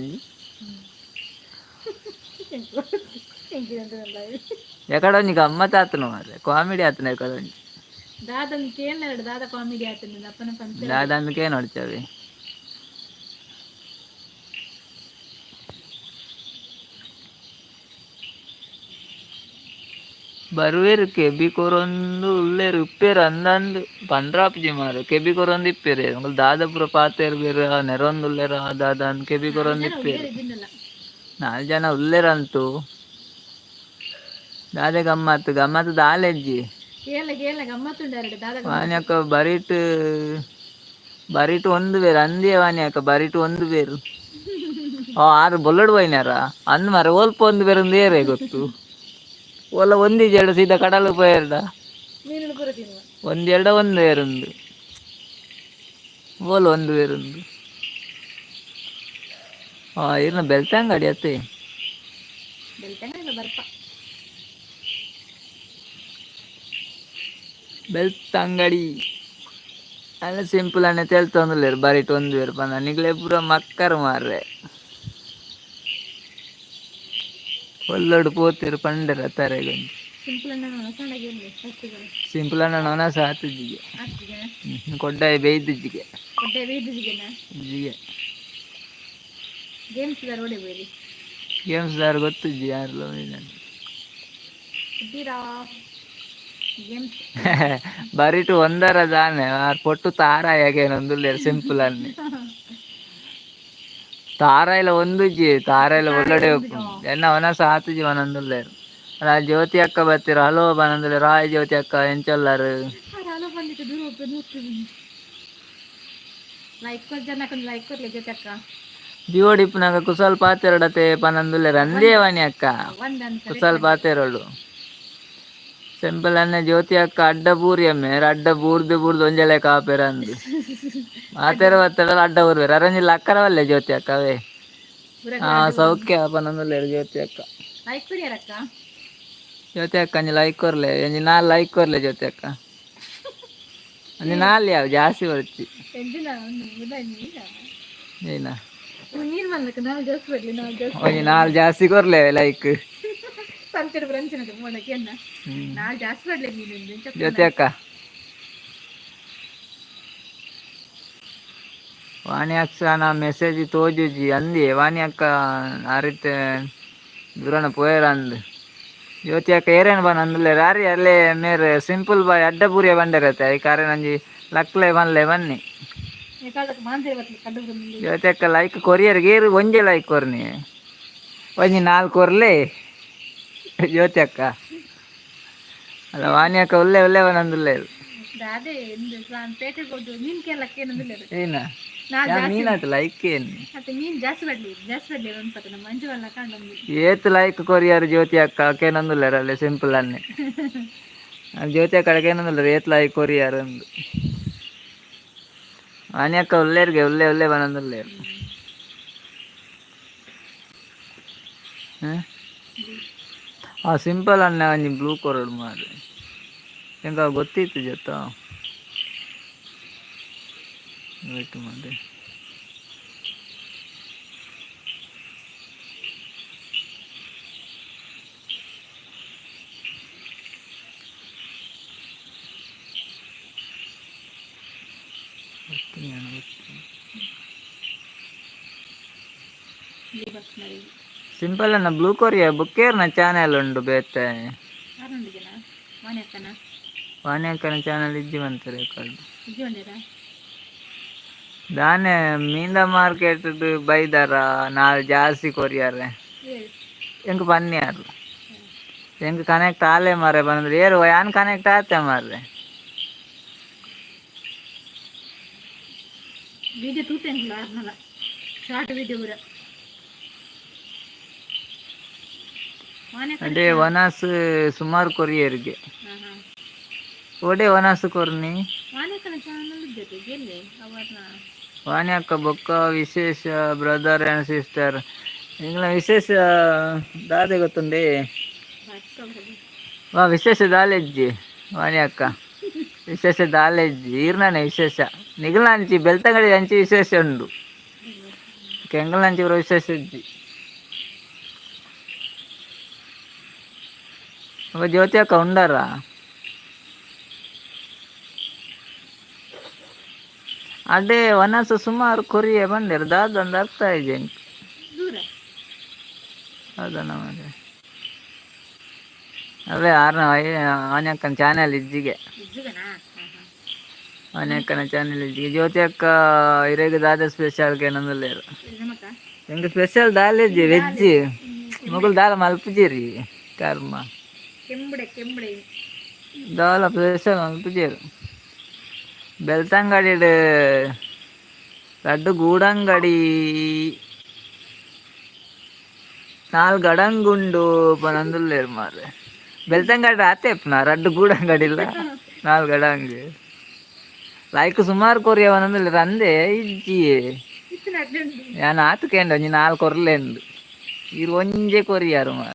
ಎಕಡ ಒಂಜಿ ಗಮ್ಮತ್ ಆತನ ಮಾರ್ರೆ, ಕಾಮಿಡಿ ಆತನ ಎಕಡ ಒಂಜಿ. ದಾದ ಕೇಳ್, ದಾದ ಕಾಮಿಡಿ ಆತನ ಅಪ್ಪನ ಪಂತ. ದಾದ ನೋಡ್ತೇವೆ. ಬರುವೆರು ಕೆಬಿ ಕೊರೊಂದು ಉಲ್ಲೇರು ಇಪ್ಪೇರು ಅಂದಂದು ಪಂಡ್ರಾಪುಜಿ ಮಾರ್ರೆ. ಕೆಬಿ ಕೊರೊಂದು ಇಪ್ಪೇರು ಎಂಕುಲು ದಾದ ಪೂರ ಪಾತೆರ್ ಬೇರು ನೆರೊಂದು ಉಲ್ಲೇರ ದಾದ ಅಂದ್ ಕೆಬಿ ಕೊರೊಂದು ಇಪ್ಪೇರು. ನಾಲ್ ಜನ ಉಲ್ಲೇರಂತೂ ದಾದೆ ಗಮ್ಮತ್ತು ಗಮ್ಮತ್ತು ದಾಲೆಜ್ಜಿ. ಕೇಳ ಕೇಳ, ಗಮ್ಮತ್ತುಂಡಾರೆ ದಾದ. ವಾನ್ಯಕ್ಕ ಬರಿಟ್ ಬರಿಟ್ ಒಂದು ಬೇರು ಅಂದಿಯ ವಾನ್ಯಕ್ಕ ಬರಿಟ್ ಒಂದು ಬೇರು. ಓ ಆರು ಬೊಲ್ಲಡ್ ಪೋಯಿನಾರ ಅಂದ್ ಮಾರ್ರೆ. ಒಲ್ಪ ಒಂದು ಬೇರು ಅಂದ್ ಏರೇ ಗೊತ್ತು? ಒಲ್ಲ ಒಂದಿಜಿ ಎರಡು ಸೀದಾ ಕಡಲು ಪೋಯೆರ್ಡ. ಮೀನು ಪೂರ ತಿನ್ನುವ. ಒಂದೆರಡ ಒಂದು ಬೇರುಂದು ಓಲ್ ಒಂದು ಬೇರುಂದು. ಆ ಇರ್ನ ಬೆಳ್ತಂಗಡಿ ಅತ್ತೆ. ಬೆಳ್ತಂಗಡಿ ಬರ್ಪ. ಬೆಳ್ತಂಗಡಿ ಅಲ್ಲ. ಸಿಂಪಲ್ ಅನ್ನೆ ತೆಲ್ತೊಂದುಲ್ಲೆರ್ ಬರಿಟ್ ಒಂದು ಬೇರು ಪಂಡ ನಿಗ್ಲೆ ಪೂರ ಮಕ್ಕರ್ ಮಾರ್ರೆ. ಒಲ್ಲೊಡು ಪೋತೆರ್ ಪಂಡೆರ ತರೆಗೊಂಜಿ. ಸಿಂಪಲ್ ಅಣ್ಣ ಸಣ್ಣಗೆ ಫಸ್ಟ್. ಸಿಂಪಲ್ ಅಣ್ಣ ಒನಸ ಆತುಜಿಗೆ. ಆಗ್ತಿದೆ. ಕೊಡ್ಡಾಯಿ ಬೇಯ್ದುಜ್ಜಿಗೆ. ಕೊಡ್ಡೆ ಬೇಯ್ದುಜಿಗೆನಾ? ಜಿಗೆ. ಗೇಮ್ಸ್ ದಾರ್ ಒಡೆ ಬೇರಿ. ಗೇಮ್ಸ್ ದಾರ್ ಗೊತ್ತುಜ್ಜಿ ಯಾರ್ಲ. ಇದ್ದೀರಾ ಗೇಮ್ಸ್? ಬರಿಟು ಒಂದರ ದಾನೆ ಆರ್ ಪೊಟ್ಟು ತಾರಾಯಗೇನೊಂದುಲ್ಲೆರ್ ಸಿಂಪಲ್ ಅನ್ನೆ. ತಾರಾಯಿಲ ಒಂದುಜ್ಜಿ, ತಾರಾಯಿಲ ಒಳ್ಳಡೆ ಉಪ್ಪುಂಡು. ಎನ್ನ ಒನಸ ಆತುಜಿ ಪನೊಂದುಲ್ಲೆರ್. ಅಲ್ಲ ಜ್ಯೋತಿ ಅಕ್ಕ ಬತ್ತೆರ್, ಹಲೋ ಪನೊಂದುಲ್ಲೆರ್. ಹಾಯ್ ಜ್ಯೋತಿ ಅಕ್ಕ, ಎಂಚೊಲ್ಲರ್? ಹಲೋ ಪಂಡಿತ ದೂರ ಹೋಗ್ತದೆ. ಲೈಕ್ ಕೊರ್ ಜನ ಲೈಕ್ ಕೊರ್ಲೆ ಜ್ಯೋತಿ ಅಕ್ಕ. ಜೀವಡಿಪ್ಪುನಾಗ ಕುಸಲ್ ಪಾತೆರಡತೆ ಪನಂದುಲ್ಲೆರ್ ಅಂದೇ ವಾಣಿ ಅಕ್ಕ. ಒಂದ್ ಕುಸಲ್ ಪಾತೆರಡು ಸಿಂಪಲ್ ಅನ್ನ. ಜ್ಯೋತಿ ಅಕ್ಕ ಅಡ್ಡ ಬೂರಿ ಅಮ್ಮೆ, ಅಡ್ಡ ಬೂರ್ದು ಬೂರ್ದು ಒಂಜಲೆ ಕಾಪೆರ ಅಂದು ಮಾತೆರ ಬತ್ತಡ ಅಡ್ಡ ಊರ್ವೆರ್. ಅರಂಜಿ ಲಕ್ಕರವಲ್ಲೆ ಜ್ಯೋತಿ ಅಕ್ಕ ಅವೇ. ಹಾ, ಸೌಖ್ಯ ಪನಂದುಲ್ಲೆರ್ ಜ್ಯೋತಿ ಅಕ್ಕ. ಲೈಕ್ ಕೊರಿಯಾರಕ್ಕ. ಜ್ಯೋತಿ ಅಕ್ಕ, ಅಂಜಿ ಲೈಕ್ ಕೊರ್ಲೆ. ಒಂಜಿ ನಾಲ್ ಲೈಕ್ ಕೊರ್ಲೆ ಜ್ಯೋತಿ ಅಕ್ಕ. ಒಂಜಿ ನಾಲ್ ಯಾವ ಜಾಸ್ತಿ ಬರ್ಚಿ. ಎಂಜಿನ ಒಂದು ಬುದಾಯಿ. ಏನ? ನೀನ್ ಮಲ್ಲಕ್ಕ ನಾವು ಜಾಸ್ತಿ ಬರ್ಲಿ, ನಾವು ಜಾಸ್ತಿ. ಒಂಜಿ ನಾಲ್ ಜಾಸ್ತಿ ಕೊರ್ಲೆ ಲೈಕ್. ಸಂತೆಡ್ ಬ್ರಂಚಿನ ಮೋಡಕ್ಕೆ ಎನ್ನ ನಾಲ್ ಜಾಸ್ತಿ ಬರ್ಲಿ ನೀನು. ಜ್ಯೋತಿ ಅಕ್ಕ, ವಾಣಿ ಅಕ್ಕ ನಾ ಮೆಸೇಜ್ ತೋಜುಜಿ ಅಂದಿ. ವಾಣಿ ಅಕ್ಕ ಆ ರೀತಿ ದೂರನ ಪೋಯರ ಅಂದ್. ಜ್ಯೋತಿ ಅಕ್ಕ ಏರೇನು ಬನ್ ಅಂದ್ಲೆ ರಾರಿ ಅಲ್ಲೇ ಮೇರ್ ಸಿಂಪಲ್ ಬಾಯ್ ಅಡ್ಡ ಪೂರಿಯ ಬಂಡೆರತ್ತೆ. ಐಕಾರೆ ನಂಜಿ ಲಕ್ಲೆ ಬನ್ಲೆ ಬನ್ನಿ. ಮಾಂತೆ ಬತ್ಲಿ ಕಡ್ಡು ಬಂದು. ಜ್ಯೋತಿ ಅಕ್ಕ ಲೈಕ್ ಕೊರಿಯರ್ ಗೇರು ಒಂಜೆ ಲೈಕ್ ಕೊರ್ನಿ, ಒಂಜಿ ನಾಲ್ಕು ಕೊರ್ಲೆ ಜ್ಯೋತಿ ಅಕ್ಕ. ಅಲ್ಲ, ವಾಣಿ ಅಕ್ಕ ಉಲ್ಲೆ ಉಲ್ಲೆ ಬನಂದುಲ್ಲೆ. ಅದೇ ಎಂದು ನಾನು ಪೇಟೆಗೆ ಹೋದು ಮೀನ್ ಕೇಳಕ್ಕೆ ಏನಂದಿಲ್ಲ. ಏನ? ನಾಲ್ ಜಾಸ್ತಿ. ಮೀನಾತು ಲೈಕ್ ಏನು? ಮತ್ತೆ ಮೀನ್ ಜಾಸ್ತಿ ಬರ್ಲಿ, ಜಾಸ್ತಿ ಬರ್ಲಿ ಅನ್ಸತ್ತೆ ನಮ್ಮ ಮಂಜು ಅಲ್ಲ ಕಂಡು. ಏತ್ ಲೈಕ್ ಕೊರಿಯರ್ ಜ್ಯೋತಿ ಅಕ್ಕ ಕೇನೊಂದುಲ್ಲೆರ್ ಅಲ್ಲೇ ಸಿಂಪಲ್ ಅನ್ನೆ. ಜ್ಯೋತಿ ಅಕ್ಕ ಕೇನೊಂದುಲ್ಲೆರ್ ಏತ್ ಲೈಕ್ ಕೊರಿಯರ್ ಅಂದು. ವಾಣಿ ಅಕ್ಕ ಉಲ್ಲೇರ್ಗೆ ಉಲ್ಲೆ ಉಲ್ಲೆ ಬನೊಂದುಲ್ಲೇರ್. ಹ್ಮ್ ಆ ಸಿಂಪಲ್ ಅನ್ನ ಒಂಜಿ ಬ್ಲೂ ಕೊರಡು ಮಾರ್ರೆ. ಎಂಕ ಗೊತ್ತಿತ್ತು ಜೊತ ವೇಟ್ ಮಾಡಿ. ಗೊತ್ತಿಲ್ಲ, ಗೊತ್ತಿಲ್ಲ. ಸಿಂಪಲ್ ಅನ್ನ ಬ್ಲೂ ಕೊರಿಯಾ ಬುಕ್ಕೇರ್ನ ಚಾನೆಲ್ ಉಂಡು ಬೇತೆ. ಯಾರೊಂದಿಗೆನಾ? ವಾಣಿ ಅಕ್ಕನ? ವಾಣಿ ಅಕ್ಕನ ಚಾನೆಲ್ ಇಜ್ಜಿ ಬಂತಾರೆ ರೆಕಾರ್ಡ್. ಇಜ್ಜಿ ಬಂದಿರಾ? ದಾನೆ ಮೀಂದ ಮಾರ್ಕೆಟ್ ಬೈದಾರ ನಾಲ್ ಜಾಸ್ತಿ ಕೊರಿಯಾರೆ. ಎಂಕ್ ಪನ್ಯಾರ್ ಎಂಕ್ ಕನೆಕ್ಟ್ ಆಲೆ ಮಾರೆ ಬಂದ್ರೆ ಏರು ಯಾನ್ ಕನೆಕ್ಟ್ ಆತೆ ಮಾರ್ರೆ. ವಿಡಿಯೋ ತೂತೆಂಗ್ಲ ಆರ್ನಲ ಶಾರ್ಟ್ ವಿಡಿಯೋ ಪೂರ ವಾಣಿ ಅಕ್ಕ. ಅದೇ ವನಸ್ ಸುಮಾರು ಕೊರಿಯರ್ಗೆ. ಹಾಂ ಹಾಂ ಒಡೆ ವನಸ್ ಕೊರ್ನಿ. ವಾಣಿ ಅಕ್ಕನ ಚಾನಲ್ ಇದ್ದದ್ದು ಗೆಲ್ಲೆ ಅವರ್ನ. ವಾಣಿ ಅಕ್ಕ ಬೊಕ್ಕ ವಿಶೇಷ ಬ್ರದರ್ ಆ್ಯಂಡ್ ಸಿಸ್ಟರ್ ಎಂಗ್ಲ ವಿಶೇಷ ದಾದೆ ಗೊತ್ತುಂಡೆ? ವಾ, ವಿಶೇಷ ದಾಲೆಜ್ಜಿ ವಾಣಿ ಅಕ್ಕ, ವಿಶೇಷ ದಾಲೆಜ್ಜಿ. ಈರ್ನಾನೆ ವಿಶೇಷ ನಿಗಲಾಂಚಿ ಬೆಳ್ತಂಗಡಿ ಅಂಚಿ ವಿಶೇಷ ಉಂಡು. ಕೆಂಗಲಾಂಚಿ ಪೂರ ವಿಶೇಷ ಇಜ್ಜಿ. ಅವ ಜ್ಯೋತಿ ಅಕ್ಕ ಉಂಡಾರ? ಅದೇ ವನಸು ಸುಮಾರು ಕೊರಿಯೆ ಬಂದೇರು ದಾದಂದು ಅರ್ಥ ಇದೆ. ದೂರ. ಹೌದಣ್ಣ ಮಾರ್ರೆ. ಅವೇ ಆರ್ನ ಆನ್ಯಕ್ಕನ ಚಾನೆಲ್ ಇಜ್ಜಿಗೆ. ಇಜ್ಜುಗನಾ? ಹಾಂ ಹಾಂ. ಆನ್ಯಕ್ಕನ ಚಾನೆಲ್ ಇಜ್ಜಿಗೆ. ಜ್ಯೋತಿ ಅಕ್ಕ ಇರೆಗ್ ದಾದ ಸ್ಪೆಷಲ್ ಕೇನೊಂದುಲ್ಲೆರ್. ನಮಕ? ಎಂಕ್ ಸ್ಪೆಷಲ್ ದಾಲ್ ಇಜ್ಜಿ, ವೆಜ್. ಮೊಗಲ್ ದಾಲ ಮಲ್ಪುಜೇರಿ ಕರ್ಮ. ಕೆಂಬುಡೆ ಕೆಂಬುಡೆ. ದಾಲ ಸ್ಪೆಷಲ್ ಮಲ್ಪುಜೇರು. ಬೆಳ್ತಂಗಡಿಡ್ ರಡ್ಡು ಗೂಡಂಗಡಿ ನಾಲ್ ಗಡಂಗುಂಡು ಪನೊಂದುಲ್ಲೆರ್ ಮಾರ್ರೆ. ಬೆಳ್ತಂಗಡಿ ಆತೆ ಇಪ್ಪುನ ರಡ್ಡು ಗೂಡಂಗಡಿ ಇಲ್ಲ ನಾಲ್ ಗಡಂಗ್. ಲೈಕ್ ಸುಮಾರು ಕೊರಿಯ ಪನೊಂದುಲ್ಲೆರ್ ಅಂದೆ ಇಜ್ಜಿ. ಇತ್ತು ನಡ್ದು. ಯಾನ್ ಆತ್ ಕೇಂಡ ಒಂಜಿ ನಾಲ್ ಕೊರ್ಲೆಂದು, ಈರ್ ಒಂಜೆ ಕೊರಿಯಾರು ಮಾರ್ರೆ.